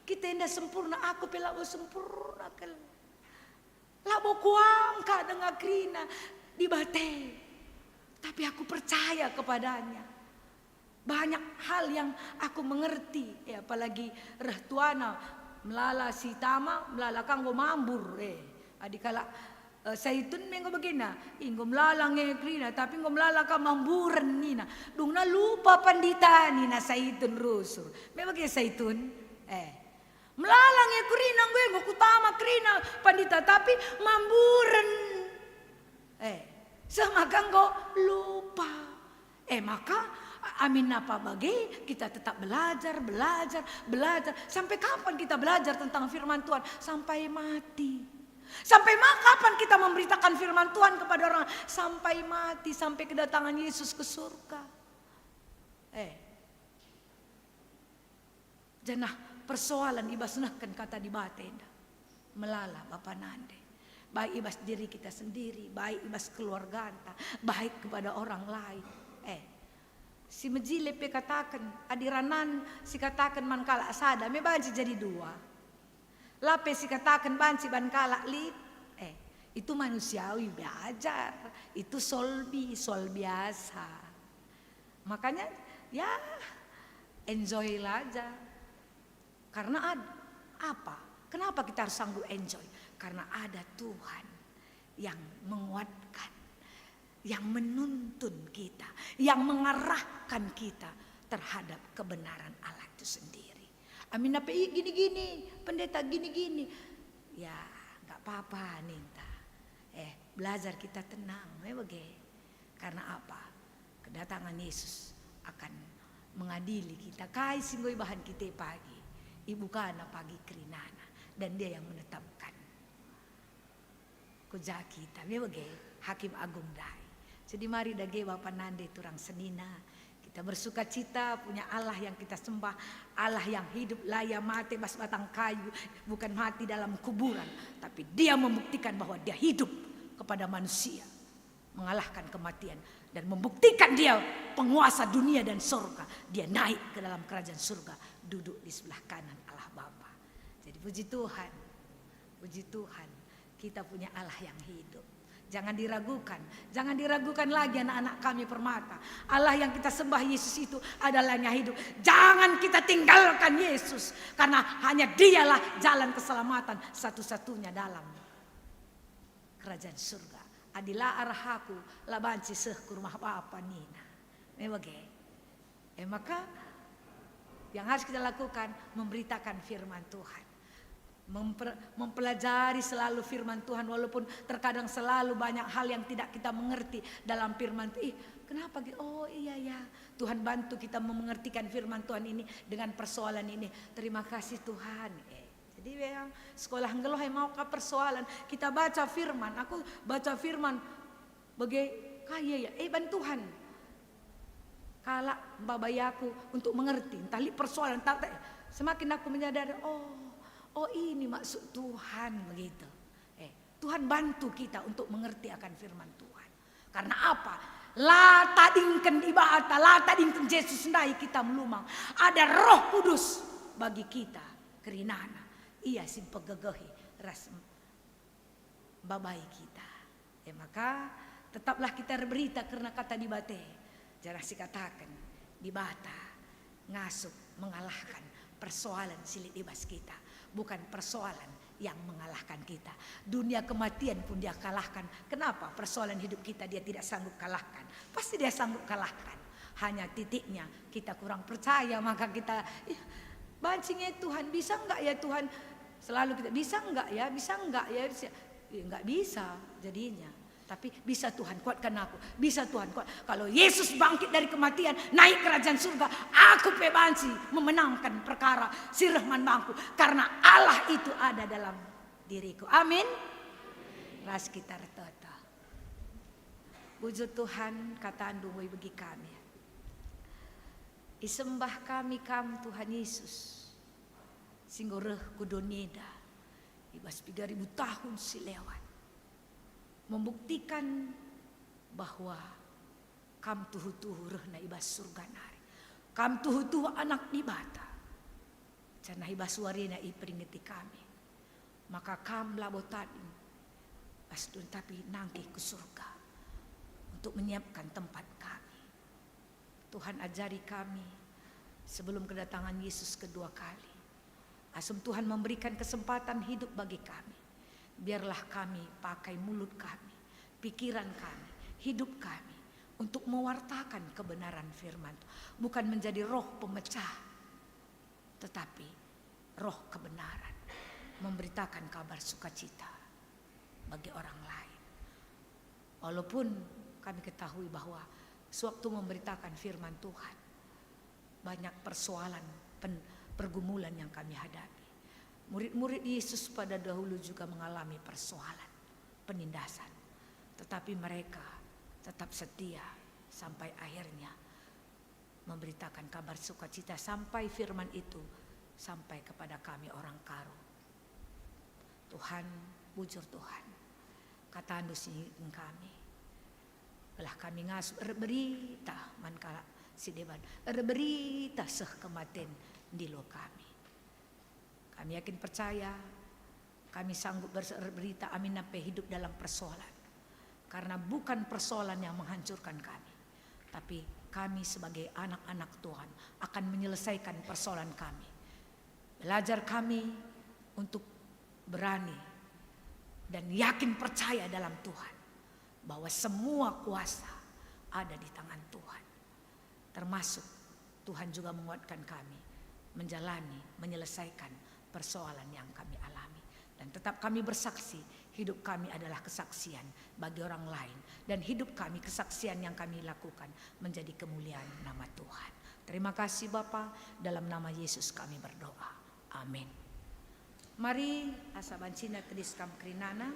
kita enda sempurna, aku pe labo sempurna kal. Labo kuangka denga kerina Dibata e, tapi aku percaya kepada-Nya. Banyak hal yang aku mengerti, ya, apalagi reh tuana melala si tama, melala ka enggo mambur, eh. Adi kalak, eh, Saitun me enggo bagena, enggo melala nge kerina, tapi enggo melala ka mamburen nina. Dungna lupa pandita nina Saitun rusur. Me bage Saitun? Eh. Melala nge kerina enggo, enggo kutama kerina pandita, tapi mamburen. Eh, seh maka enggo lupa. Eh, maka, a-, amin napa bage, kita tetap belajar, belajar, belajar. Sampai kapan kita belajar tentang firman Tuhan? Sampai mati. Sampai ma-, kapan kita memberitakan firman Tuhan kepada orang? Sampai mati, sampai kedatangan Yesus ke surga. Eh. Janah persoalan i bas nehken Kata Dibata enda melala bapa nande, baik i bas diri kita sendiri, baik i bas keluarganta, baik kepada orang lain. Eh, si mejile pe kataken, adi ranan si kataken man kalak sada, me banci jadi dua. La pe si kataken banci ban kalak lit. Eh, itu manusiawi belajar, itu solbi, soal biasa. Makanya, ya, enjoy aja. Karena ad-, apa? Kenapa kita harus sanggup enjoy? Karena ada Tuhan yang menguatkan, yang menuntun kita, yang mengarahkan kita terhadap kebenaran Allah itu sendiri. Aminna pe, "Ih, gini-gini, pendeta gini-gini." Ya, nggak apa-apa ninta. Eh, belajar kita tenang, me bage. Karena apa? Kedatangan Yesus akan mengadili kita. Kai si enggo ibahan kita pagi, ibukana pagi kerinana, dan Dia yang menetapkan. Ku ja kita, me bage, Hakim Agung ndai. Jadi mari dage bapa nande turang senina, kita bersuka cita punya Allah yang kita sembah, Allah yang hidup, la Ia mate bas batang kayu, bukan mati dalam kuburan, tapi Dia membuktikan bahwa Dia hidup kepada manusia, mengalahkan kematian, dan membuktikan Dia penguasa dunia dan sorga. Dia naik ke dalam kerajaan surga, duduk di sebelah kanan Allah Bapa. Jadi puji Tuhan, puji Tuhan, kita punya Allah yang hidup. Jangan diragukan, jangan diragukan lagi anak-anak kami Permata. Allah yang kita sembah, Yesus itu adalah yang hidup. Jangan kita tinggalkan Yesus, karena hanya Dialah jalan keselamatan satu-satunya dalam kerajaan surga. Adi la arah Aku, la banci seh ku rumah Bapa, nina. Me bage. Eh, maka yang harus kita lakukan, memberitakan firman Tuhan. Memper-, mempelajari selalu firman Tuhan, walaupun terkadang selalu banyak hal yang tidak kita mengerti dalam firman. Ih, kenapa ge-, oh, iya, ya. Tuhan bantu kita memengertikan firman Tuhan ini dengan persoalan ini. Terima kasih, Tuhan. Eh, jadi yang sekolah nggeluh e mau ka persoalan. Kita baca firman, aku baca firman, bage kaya ya, eh, ban Tuhan. Kalak mbabai aku untuk mengerti, ntah lit persoalan, ntah, ntah, semakin aku menyadari, oh, oh, ini maksud Tuhan, begitu. Eh, Tuhan bantu kita untuk mengerti akan firman Tuhan. Karena apa? La tadingken Dibata, la tadingken Jesus ndai kita melumang. Ada Roh Kudus bagi kita kerinana. Ia si mpegegehi ras mbabai kita. E maka, tetaplah kita erberita kerna Kata Dibata. Janah sikataken, Dibata ngasup mengalahkan persoalan si lit i bas kita, bukan persoalan yang mengalahkan kita. Dunia kematian pun Dia kalahkan. Kenapa? Persoalan hidup kita Dia tidak sanggup kalahkan. Pasti Dia sanggup kalahkan. Hanya titiknya kita kurang percaya, maka kita, "Ih, banci nge Tuhan, bisa enggak ya Tuhan?" Selalu kita, "Bisa enggak ya? Bisa enggak ya?" Bisa, ya, enggak bisa jadinya. Tapi, "Bisa Tuhan, kuatkan aku. Bisa Tuhan, kuat." Kalau Yesus bangkit dari kematian, naik kerajaan surga, aku pe banci memenangkan perkara si reh man bangku. Karena Allah itu ada dalam diriku. Amin. Ras kita ertoto. Bujur Tuhan, kataNdu enggo ibegi kami. Isembah kami Kam, Tuhan Yesus, si enggo reh ku doni enda i bas piga ribu tahun si lewat, membuktikan bahwa Kam tuhu-tuhu rehna i bas surga nari. Kam tuhu-tuhu Anak Dibata, janah i bas warina iperingeti kami. Maka Kam labo tading bas doni, tapi nangkih ku surga untuk menyiapkan tempat kami. Tuhan, ajari kami sebelum kedatangan Yesus kedua kali. Asum Tuhan memberikan kesempatan hidup bagi kami, biarlah kami pakai mulut kami, pikiran kami, hidup kami untuk mewartakan kebenaran firman, bukan menjadi roh pemecah, tetapi roh kebenaran, memberitakan kabar sukacita bagi orang lain. Walaupun kami ketahui bahwa sewaktu memberitakan firman Tuhan, banyak persoalan, pen-, pergumulan yang kami hadapi. Murid-murid Yesus pada dahulu juga mengalami persoalan, penindasan. Tetapi mereka tetap setia sampai akhirnya memberitakan kabar sukacita sampai firman itu sampai kepada kami orang Karo. Tuhan, bujur Tuhan, kataNdu si ngingetken kami, gelah kami ngasup erberita man kalak si deban, erberita seh kematen ndilo kami. Kami yakin percaya, kami sanggup berberita aminna pe hidup dalam persoalan. Karena bukan persoalan yang menghancurkan kami, tapi kami sebagai anak-anak Tuhan akan menyelesaikan persoalan kami. Belajar kami untuk berani dan yakin percaya dalam Tuhan, bahwa semua kuasa ada di tangan Tuhan. Termasuk Tuhan juga menguatkan kami menjalani, menyelesaikan persoalan yang kami alami. Dan tetap kami bersaksi, hidup kami adalah kesaksian bagi orang lain. Dan hidup kami, kesaksian yang kami lakukan, menjadi kemuliaan nama Tuhan. Terima kasih Bapa, dalam nama Yesus kami berdoa. Amin. Mari, asa banci tedis kam kerinana.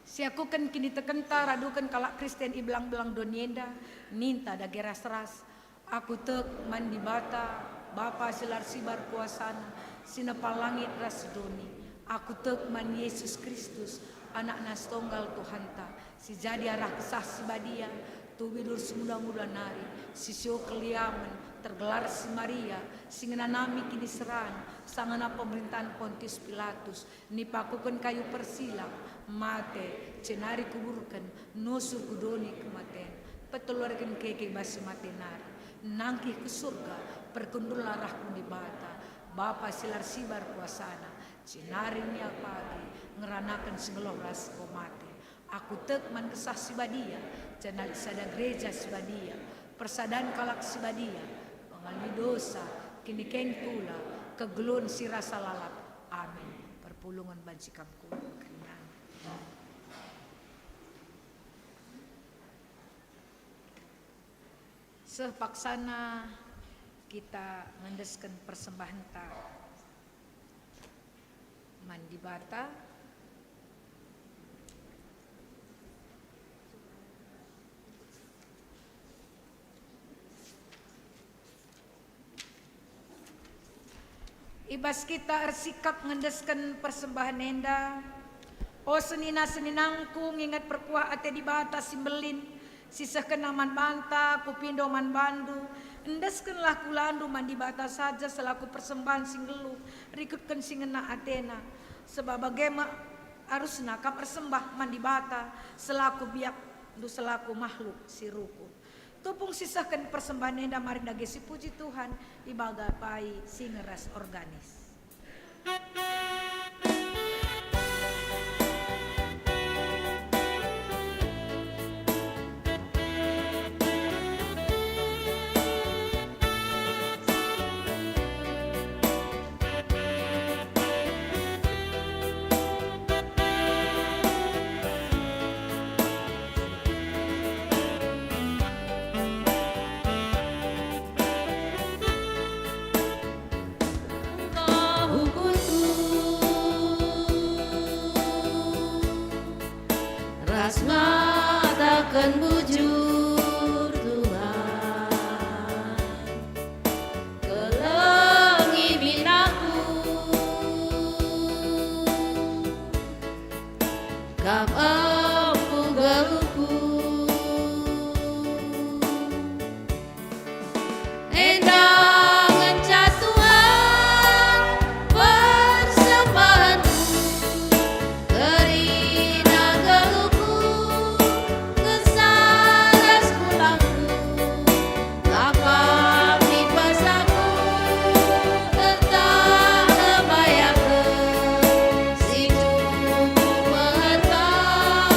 Siakuken kinitekenta raduken kalak Kristen i belang-belang doni enda, ninta dage ras-ras, "Aku tek man Dibata, Bapa si la ersibar kuasaNa, si nepa langit ras doni. Aku tek man Yesus Kristus, AnakNa si Tonggal Tuhanta, si jadi arah Kesah Si Badia, tubi durus nguda-nguda nari, si sio keliamen, tergelar si Maria, si ngenanami kiniseran, sangana pemerintahen Pontius Pilatus, nipakuken kayu persilang, mate, jenari kuburken, nusur ku doni kematen, peteluariken keke bas si mate nari, nangkih ku Surga, perkundulna arah ku Dibata, Bapa si la ersibar kuasaNa, jenari nia pagi ngeranaken si nggeluh ras enggo mate. Aku tek man Kesah Si Badia, jenari sada Gereja Si Badia, persadan kalak si badia, pengalemi dosa, kiniken kula, kegeluhen si rasa lalap. Amin." Perpulungen banci kam kundul kerinana. Seh paksana kita ngendesken persembahenta man Dibata. I bas kita ersikap ngendesken persembahen enda, o senina-seninangku, nginget perkuah ate Dibata si mbelin, si sehkenna man banta, kupindo man bandu, endeskenlah kulandu man Dibata saja selaku persembahen si nggeluh, rikutken si ngena atena, sebab bage me arusna kam ersembah man Dibata selaku biakndu, selaku mahluk si rukun. Tupung sisehken persembahen enda, mari dage sipuji Tuhan, ibagai pai singer ras organis. Engkah ukurku ras ngataken bujur, Tuhan. Kelengi min aku, Kam empu geluhku. Enda ngenca Tuhan persembahenku, kerina geluhku, kesah ras pulangku. Akap ipasaku, tetap erbayaken si cukup meherkan.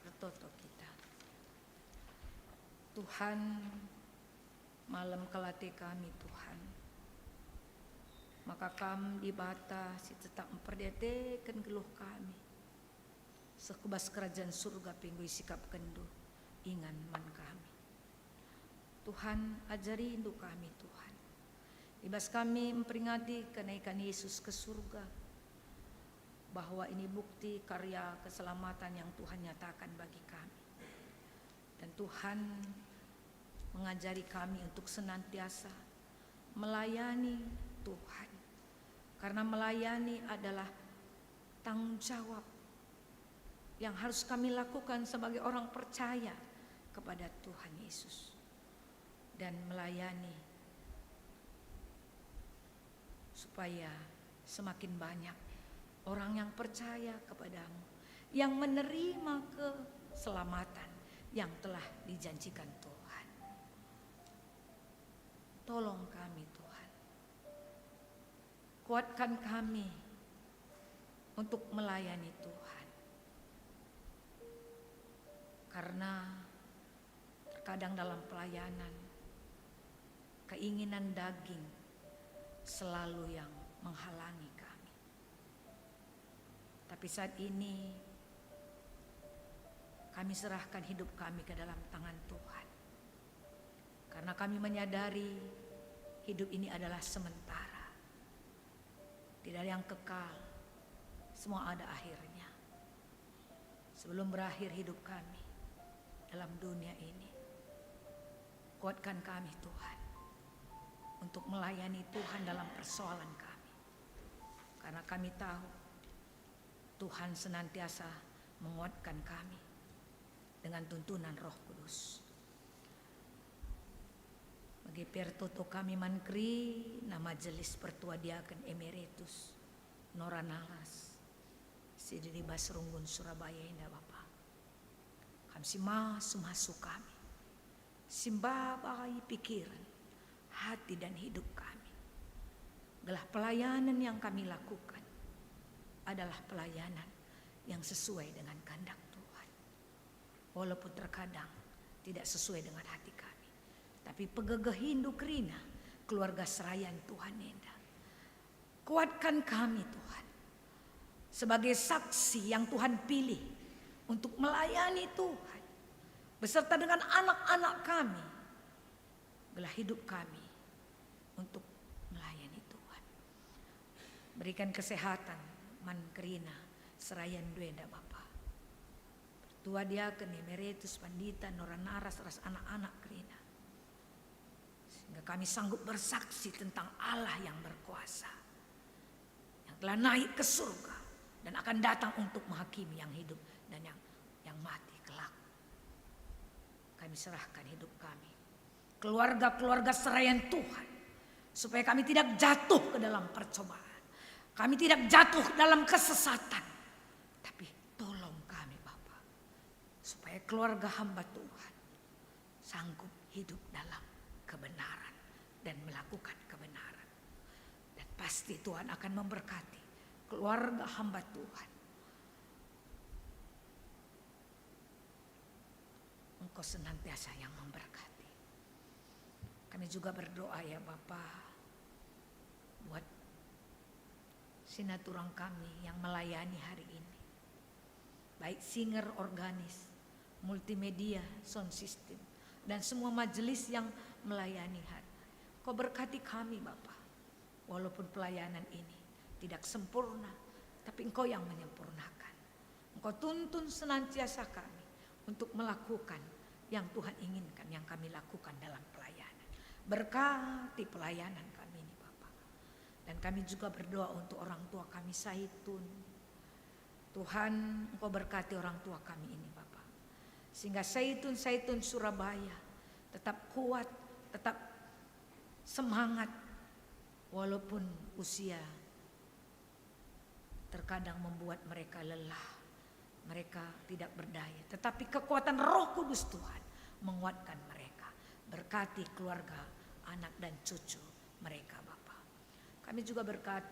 Ertoto kita. Tuhan, malem kel ate kami, Tuhan. Maka Kam, Dibata si tetap mperdiateken geluh kami, seh ku bas kerajan Surga pe enggo isikapkenNdu ingan man kami. Tuhan, ajarindu kami, Tuhan. I bas kami mperingati kenaikan Yesus ke Surga, bahwa ini bukti karya keselamatan yang Tuhan nyatakan bagi kami. Dan Tuhan mengajari kami untuk senantiasa melayani Tuhan. Karena melayani adalah tanggung jawab yang harus kami lakukan sebagai orang percaya kepada Tuhan Yesus. Dan melayani supaya semakin banyak orang yang percaya kepada-Mu, yang menerima keselamatan yang telah dijanjikan Tuhan. Tolong kami, Tuhan. Kuatkan kami untuk melayani Tuhan. Karena terkadang dalam pelayanan, keinginan daging selalu yang menghalangi kami. Tapi saat ini, kami serahkan hidup kami ke dalam tangan Tuhan. Karena kami menyadari hidup ini adalah sementara. Tidak ada yang kekal. Semua ada akhirnya. Sebelum berakhir hidup kami dalam dunia ini, kuatkan kami, Tuhan, untuk melayani Tuhan dalam persoalan kami. Karena kami tahu Tuhan senantiasa menguatkan kami dengan tuntunan Roh Kudus. Bage pe ertoto kami man kerina Majelis Pertua Diaken Emeritus Nora Naras, si ada i bas Runggun Surabaya enda, Bapa. Kam si masu-masu kami, si mbabai pikiran, hati, dan hidup kami, gelah pelayanan yang kami lakukan adalah pelayanan yang sesuai dengan kehendak Tuhan. Walaupun terkadang tidak sesuai dengan hati kami, tapi pegegehindu kerina keluarga serayan Tuhan enda. Kuatkan kami, Tuhan, sebagai saksi yang Tuhan pilih untuk melayani Tuhan beserta dengan anak-anak kami, gelah hidup kami untuk melayani Tuhan. Berikan kesehatan man kerina serayan enda, Bapa. Pertua Diaken Emeritus, Pandita, Nora Naras, ras anak-anak kerina. Sehingga kami sanggup bersaksi tentang Allah yang berkuasa, yang telah naik ke surga dan akan datang untuk menghakimi yang hidup dan yang, yang mati kelak. Kami serahkan hidup kami, keluarga-keluarga serayan Tuhan, supaya kami tidak jatuh ke dalam percobaan, kami tidak jatuh ke dalam kesesatan. Tapi tolong kami, Bapa, supaya keluarga hamba Tuhan sanggup hidup dalam kebenaran dan melakukan kebenaran. Dan pasti Tuhan akan memberkati keluarga hamba Tuhan. Engkau senantiasa yang memberkati. Kami juga berdoa, ya Bapa, buat sinaturang kami yang melayani hari ini, baik singer, organis, multimedia, sound system, dan semua majelis yang melayani hari. Kau berkati kami, Bapa. Walaupun pelayanan ini tidak sempurna, tapi Engkau yang menyempurnakan. Engkau tuntun senantiasa kami untuk melakukan yang Tuhan inginkan, yang kami lakukan dalam pelayanan. Berkati pelayanan kami ini, Bapa. Dan kami juga berdoa untuk orang tua kami, Saitun. Tuhan, Engkau berkati orang tua kami ini, Bapa. Sehingga Saitun-Saitun Surabaya tetap kuat, tetap semangat, walaupun usia terkadang membuat mereka lelah, mereka tidak berdaya. Tetapi kekuatan Roh Kudus Tuhan menguatkan mereka. Berkati keluarga, anak dan cucu mereka, Bapa. Kami juga berkat,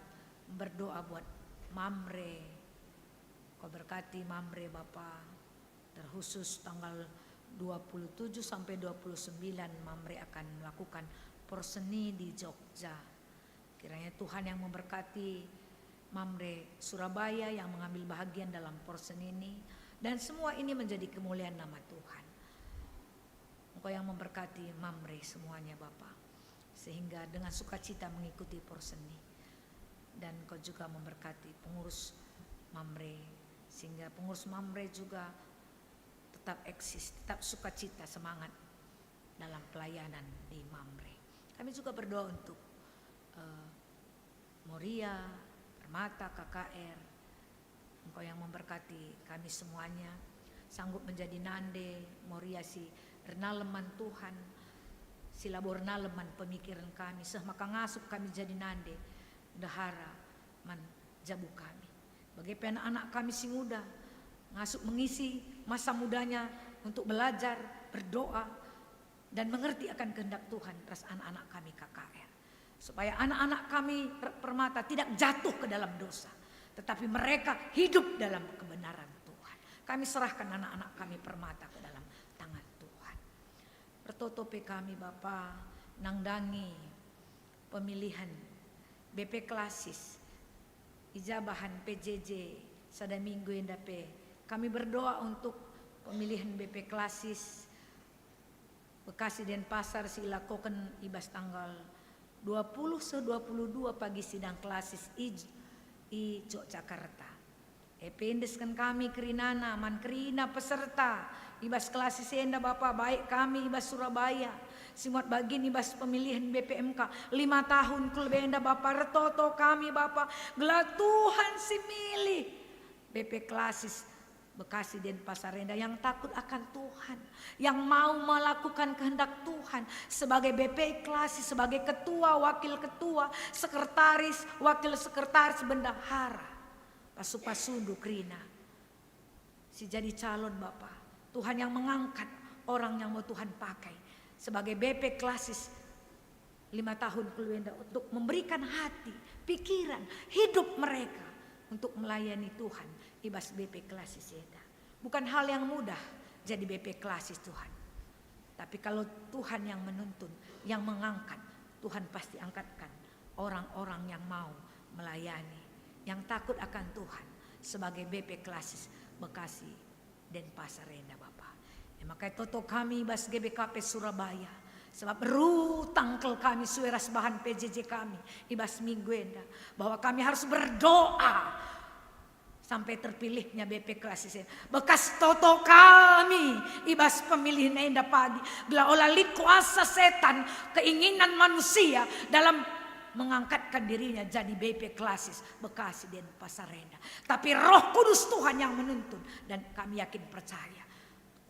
berdoa buat Mamre. Kau berkati Mamre, Bapa. Terkhusus tanggal dua puluh tujuh sampai dua puluh sembilan, Mamre akan melakukan porseni di Jogja. Kiranya Tuhan yang memberkati Mamre Surabaya yang mengambil bahagian dalam porseni ini, dan semua ini menjadi kemuliaan nama Tuhan. Engkau yang memberkati Mamre semuanya, Bapa, sehingga dengan sukacita mengikuti porseni. Dan Engkau juga memberkati pengurus Mamre, sehingga pengurus Mamre juga tetap eksis, tetap sukacita, semangat dalam pelayanan di Mamre. Kami juga berdoa untuk, eh, Moria, Permata, K K R. Engkau yang memberkati kami semuanya, sanggup menjadi nande, Moria si ernalem man Tuhan, si labo ernalem man pemikiren kami, seh maka ngasup kami jadi nande, ndehara man jabu kami. Bage pe anak-anak kami si nguda, ngasup mengisi masa mudanya untuk belajar, berdoa, dan mengerti akan kehendak Tuhan ras anak-anak kami K K R. Supaya anak-anak kami per-, Permata tidak jatuh ke dalam dosa, tetapi mereka hidup dalam kebenaran Tuhan. Kami serahkan anak-anak kami Permata ke dalam tangan Tuhan. Ertoto pe kami, Bapa, nandangi pemilihan B P Klasis, ijabahen P J J sada minggu enda pe. Kami berdoa untuk pemilihan B P Klasis Bekasi Denpasar si ilakoken i bas tanggal dua puluh seh dua puluh dua pagi sidang klasis i, i Yogyakarta. E pe endesken kami kerinana man kerina peserta i bas klasis enda, Bapa, baik kami i bas Surabaya, si muat bagin i bas pemilihen B P M K lima tahun ku lebe enda, Bapa, ertoto kami, Bapa, gelah Tuhan si milih B P Klasis Bekasi Denpasar enda yang takut akan Tuhan, yang mau melakukan kehendak Tuhan sebagai B P Klasis, sebagai ketua, wakil ketua, sekretaris, wakil sekretaris, bendahara. Pasu-pasundu kerina si jadi calon, Bapa. Tuhan yang mengangkat orang yang mau Tuhan pakai sebagai B P Klasis lima tahun ku lebe enda untuk memberikan hati, pikiran, hidup mereka untuk melayani Tuhan i bas B P Klasis enda. Bukan hal yang mudah jadi B P Klasis, Tuhan. Tapi kalau Tuhan yang menuntun, yang mengangkat, Tuhan pasti angkatkan orang-orang yang mau melayani, yang takut akan Tuhan sebagai B P Klasis Bekasi Denpasar enda, Bapa. E maka ertoto kami i bas G B K P Surabaya, sebab rutang kal kami sue ras bahan P J J kami i bas minggu enda, bahwa kami harus berdoa sampai terpilihnya B P Klasis enda. Bekas toto kami i bas pemilihen enda pagi, gelah ola lit kuasa setan, keinginan manusia dalam mengangkatkan dirinya jadi B P Klasis Bekasi Denpasar enda. Tapi Roh Kudus Tuhan yang menuntun, dan kami yakin percaya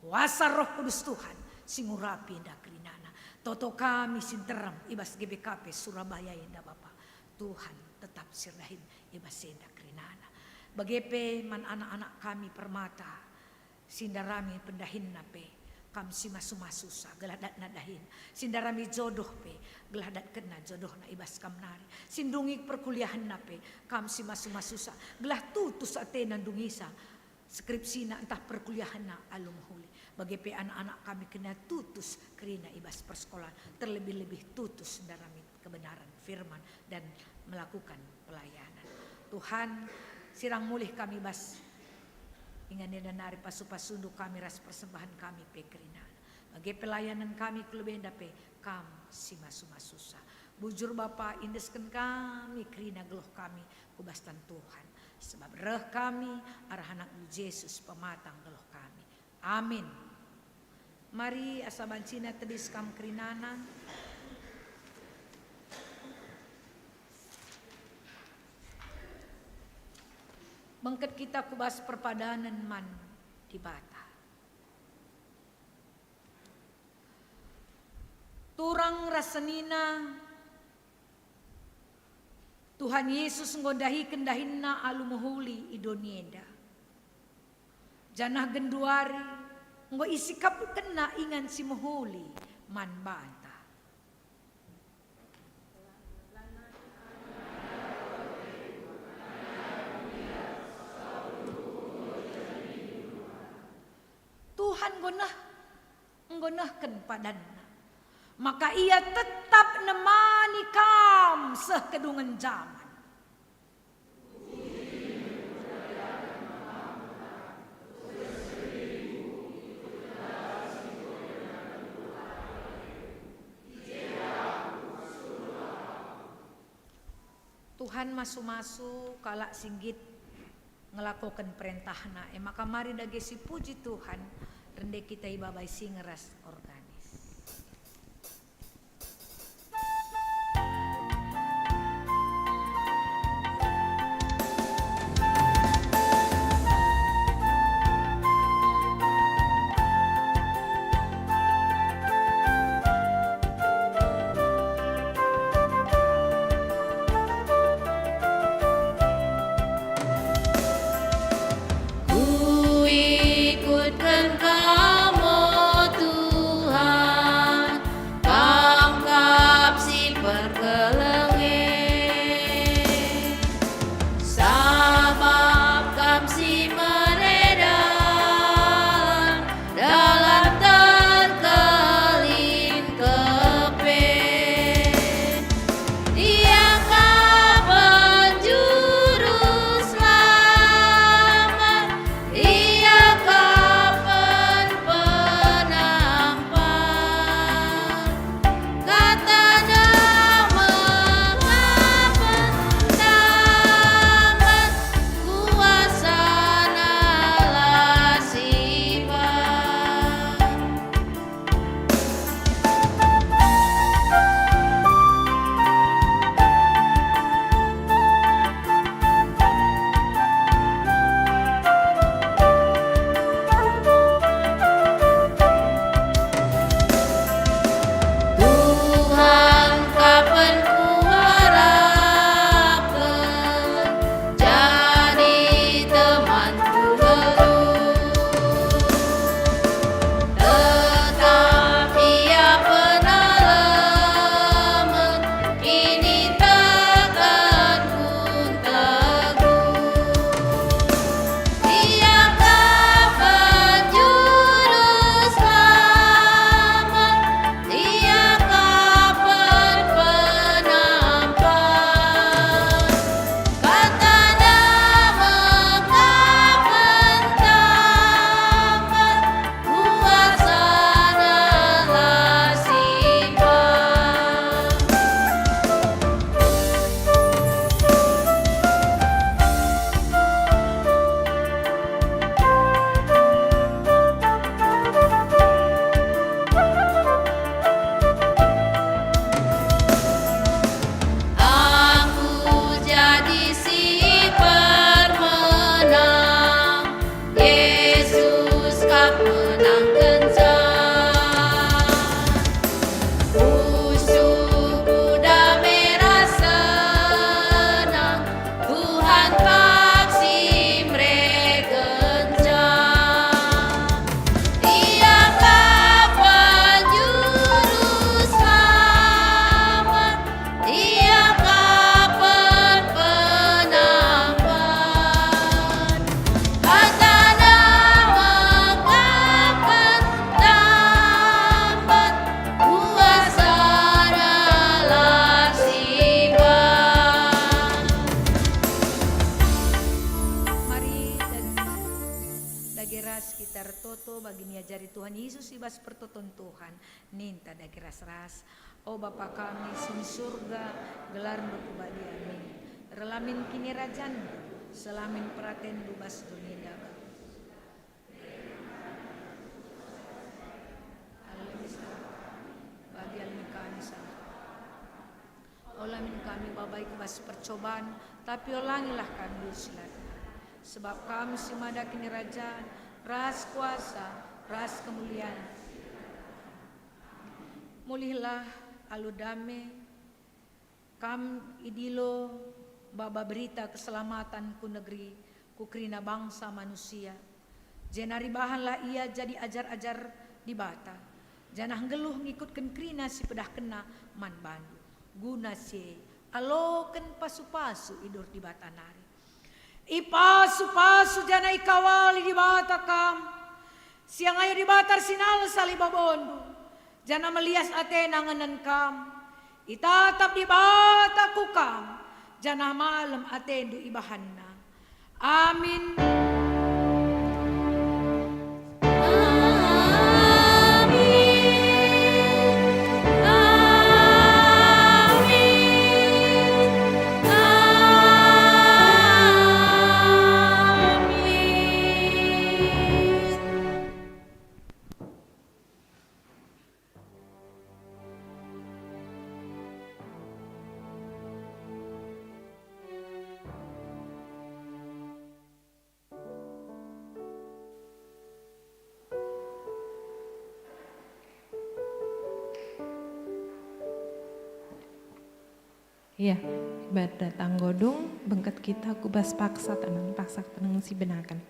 kuasa Roh Kudus Tuhan si ngurapi enda kerinana. Toto kami si nterem i bas G B K P Surabaya enda, Bapa. Tuhan tetap si erdahin i bas enda kerinana. Bage pe man anak-anak kami Permata, si ndarami pendahinna pe, Kam si masu-masusa gelah datna dahin. Si ndarami jodoh pe, gelah datkenna jodohna i bas Kam nari. Si ndungi perkuliahenna pe, Kam si masu-masusa gelah tutus atena ndungisa skripsina ntah perkuliahenna alu mehuli. Bage pe anak-anak kami kena tutus kerina i bas persekolahen, terlebih-lebih tutus ndarami kebenaran firman dan melakukan pelayanan. Tuhan, sirang mulih kami bas ingan enda nari, pasu-pasundu kami ras persembahen kami pe kerina. Bage pelayanan kami ku lebe enda pe Kam si masu-masusa. Bujur Bapa, indesken kami kerina geluh kami ku bas tan Tuhan, sebab reh kami arah AnakNdu Jesus, pematang geluh kami. Amin. Mari, asa bancina tedis kam kerinana. Bengket kita ku bas perpadanen man Dibata. Turang ras senina, Tuhan Yesus enggo ndahiken dahinNa alu mehuli i doni enda. Janah genduari enggo isikapkenNa ingan si mehuli man banta. enggo neh, enggo nehken padanNa, maka Ia tetap nemani kam seh kedungen jaman. Tuhan masu-masu kalak si nggit ngelakoken perentahNa, e maka mari dage sipuji Tuhan, rende kita ibabai singe ras organis. Kuikutken Kam, o Tuhan, Kam kap si perkeleng e. Sabap Kam si mere dalan, dalan terkelin kepe. Ia kap Penjuru Selamat, Ia kap Penampat. KataNa mekap pendampet, kuasaNa la siban. Tuhan, kapen kuharapken, jadi temanku nggeluh. Tetap Ia penalemen, kinitekenku teguh. Ia kap Penjuru Selamat, Ia kap Penampat. KataNa mekap pendampet, kuasaNa la siban. Aku jadi si permenang, Yesus kap menangkenca. Pusuhku dame ras senang, Tuhan kap si merekenca. Ia kap Penjuru Selamat, Ia kap Penampat. KataNa mekap pendampet, kuasaNa la siban. Mari dage, dage ras kita ertoto bagi niajari Tuhan Yesus i bas pertoton Tuhan. Ninta dage ras-ras, "O Bapa kami si i Surga, gelarNdu pebadia min. Erlamin kinirajanNdu, seh la min peratenNdu bas doni enda bagi." Bagi kami saat. Ola min kami babai ku bas percoban, tapi olangilah kami si la. Sebab Kam si mada kinirajan, ras kuasa, ras kemulian. Mulihlah alu dame, Kam idilo baba berita keselamatan ku negeri, ku kerina bangsa manusia. Jenari bahanlah ia jadi ajar-ajar Dibata, janah nggeluh ngikutken kerina si pedahkenna man bandu. Guna si e, aloken pasu-pasu idur Dibata nari. Ipasu-pasu janah ikawali Dibata kam, Siang ayo Dibata ersinalsal i babondu, janah melias atena ngenen kam. Itatap Dibata ku kam, janah malem atendu ibahanNa. Amin. Iya, ibadah tanggodung, bengket kita ku bas paksa teneng, paksa teneng si benaken.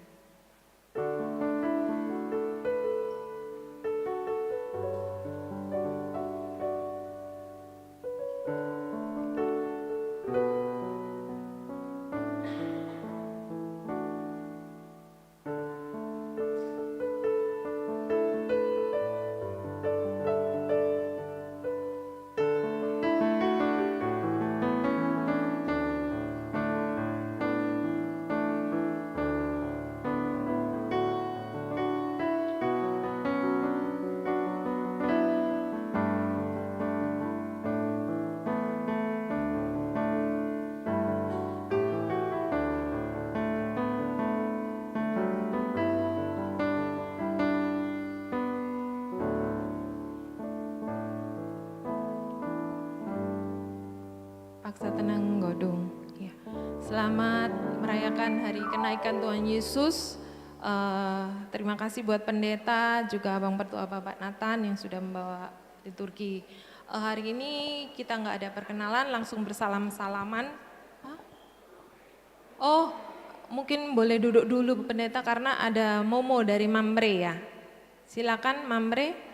Paksa teneng godung. Ya. Selamat merayakan hari kenaikan Tuhan Yesus. Eh, terima kasih buat pendeta, juga Abang Pertua Bapak Nathan yang sudah membawa liturgi. Eh, hari ini kita nggak ada perkenalan, langsung bersalam-salaman. Hah? Oh, mungkin boleh duduk dulu, Bu Pendeta, karena ada Momo dari Mamre, ya. Silakan, Mamre.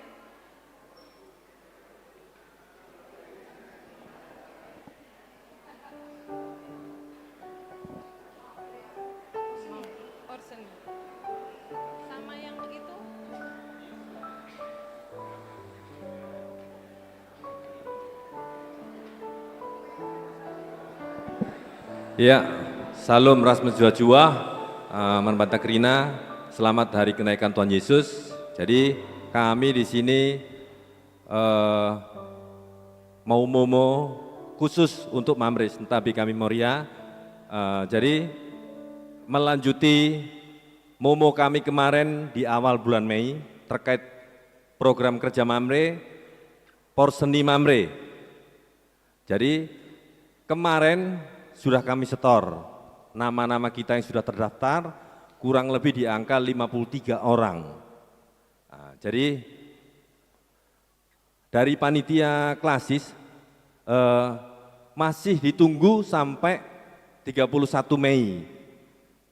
Orsen. Sama yang begitu. Ya, salam ras mejuah-juah, eh, man banta kerina, selamat hari kenaikan Tuhan Yesus. Jadi, kami di sini, eh, mau momo khusus untuk Mamre, Sentabi kami Moria. Eh, jadi, melanjuti momo kami kemarin di awal bulan Mei terkait program kerja Mamre, Porseni Mamre. Jadi, kemarin sudah kami setor nama-nama kita yang sudah terdaftar, kurang lebih di angka lima puluh tiga orang. Nah, jadi, dari panitia klasis, eh, masih ditunggu sampai tiga puluh satu Mei.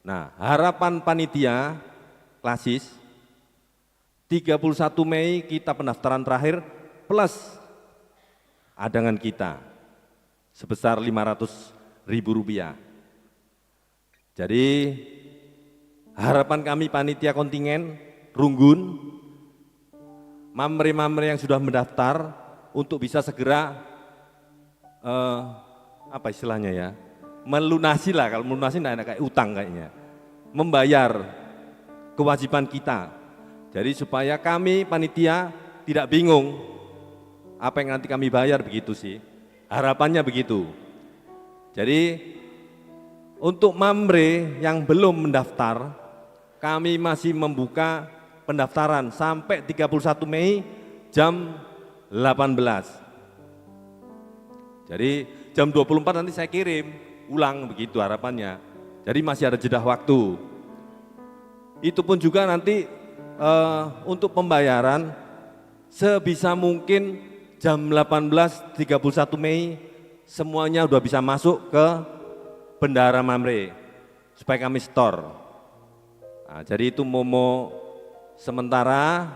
Nah, harapan panitia klasis, tiga puluh satu Mei kita pendaftaran terakhir plus adangan kita sebesar lima ratus ribu rupiah. Jadi, harapan kami panitia kontingen, runggun, Mamre-Mamre yang sudah mendaftar untuk bisa segera, eh, apa istilahnya ya, melunasi lah, kalau melunasi nggak enak, kayak utang kayaknya, membayar kewajiban kita. Jadi supaya kami panitia tidak bingung apa yang nanti kami bayar, begitu sih. Harapannya begitu. Jadi, untuk Mamre yang belum mendaftar, kami masih membuka pendaftaran sampai tiga puluh satu Mei jam delapan belas. Jadi, jam dua puluh empat nanti saya kirim ulang, begitu harapannya. Jadi, masih ada jeda waktu. Itu pun juga nanti, eh, untuk pembayaran, sebisa mungkin jam delapan belas tiga puluh satu Mei semuanya udah bisa masuk ke Bendahara Mamre supaya kami setor. Nah, jadi itu momo sementara,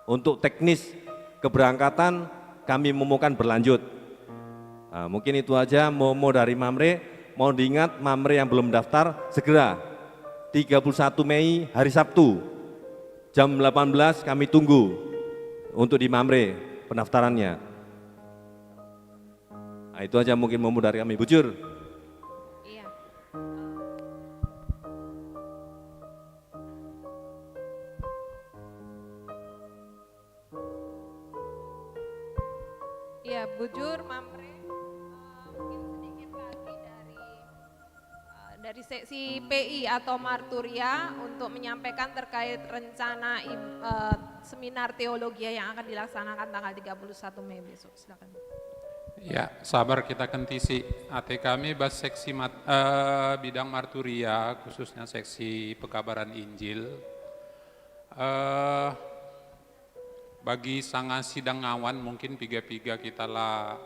untuk teknis keberangkatan kami momokan berlanjut. Nah, mungkin itu aja momo dari Mamre. Mau diingat, Mamre yang belum daftar segera, tiga puluh satu Mei hari Sabtu. Jam delapan belas kami tunggu untuk di Mamre pendaftarannya. Nah, itu aja mungkin memudar kami, bujur. Iya. Iya, bujur, Mamre. Eh, mungkin sedikit lagi dari eh, dari seksi P I atau Marturia untuk menyampaikan terkait rencana ib- eh, seminar teologia yang akan dilaksanakan tanggal tiga puluh satu Mei besok. Silakan. Ya, sabar kita kentisi ate kami bas seksi mat, eh, bidang marturia, khususnya seksi pekabaran Injil. Eh, bagi sanga sidang ngawan, mungkin piga-piga kita la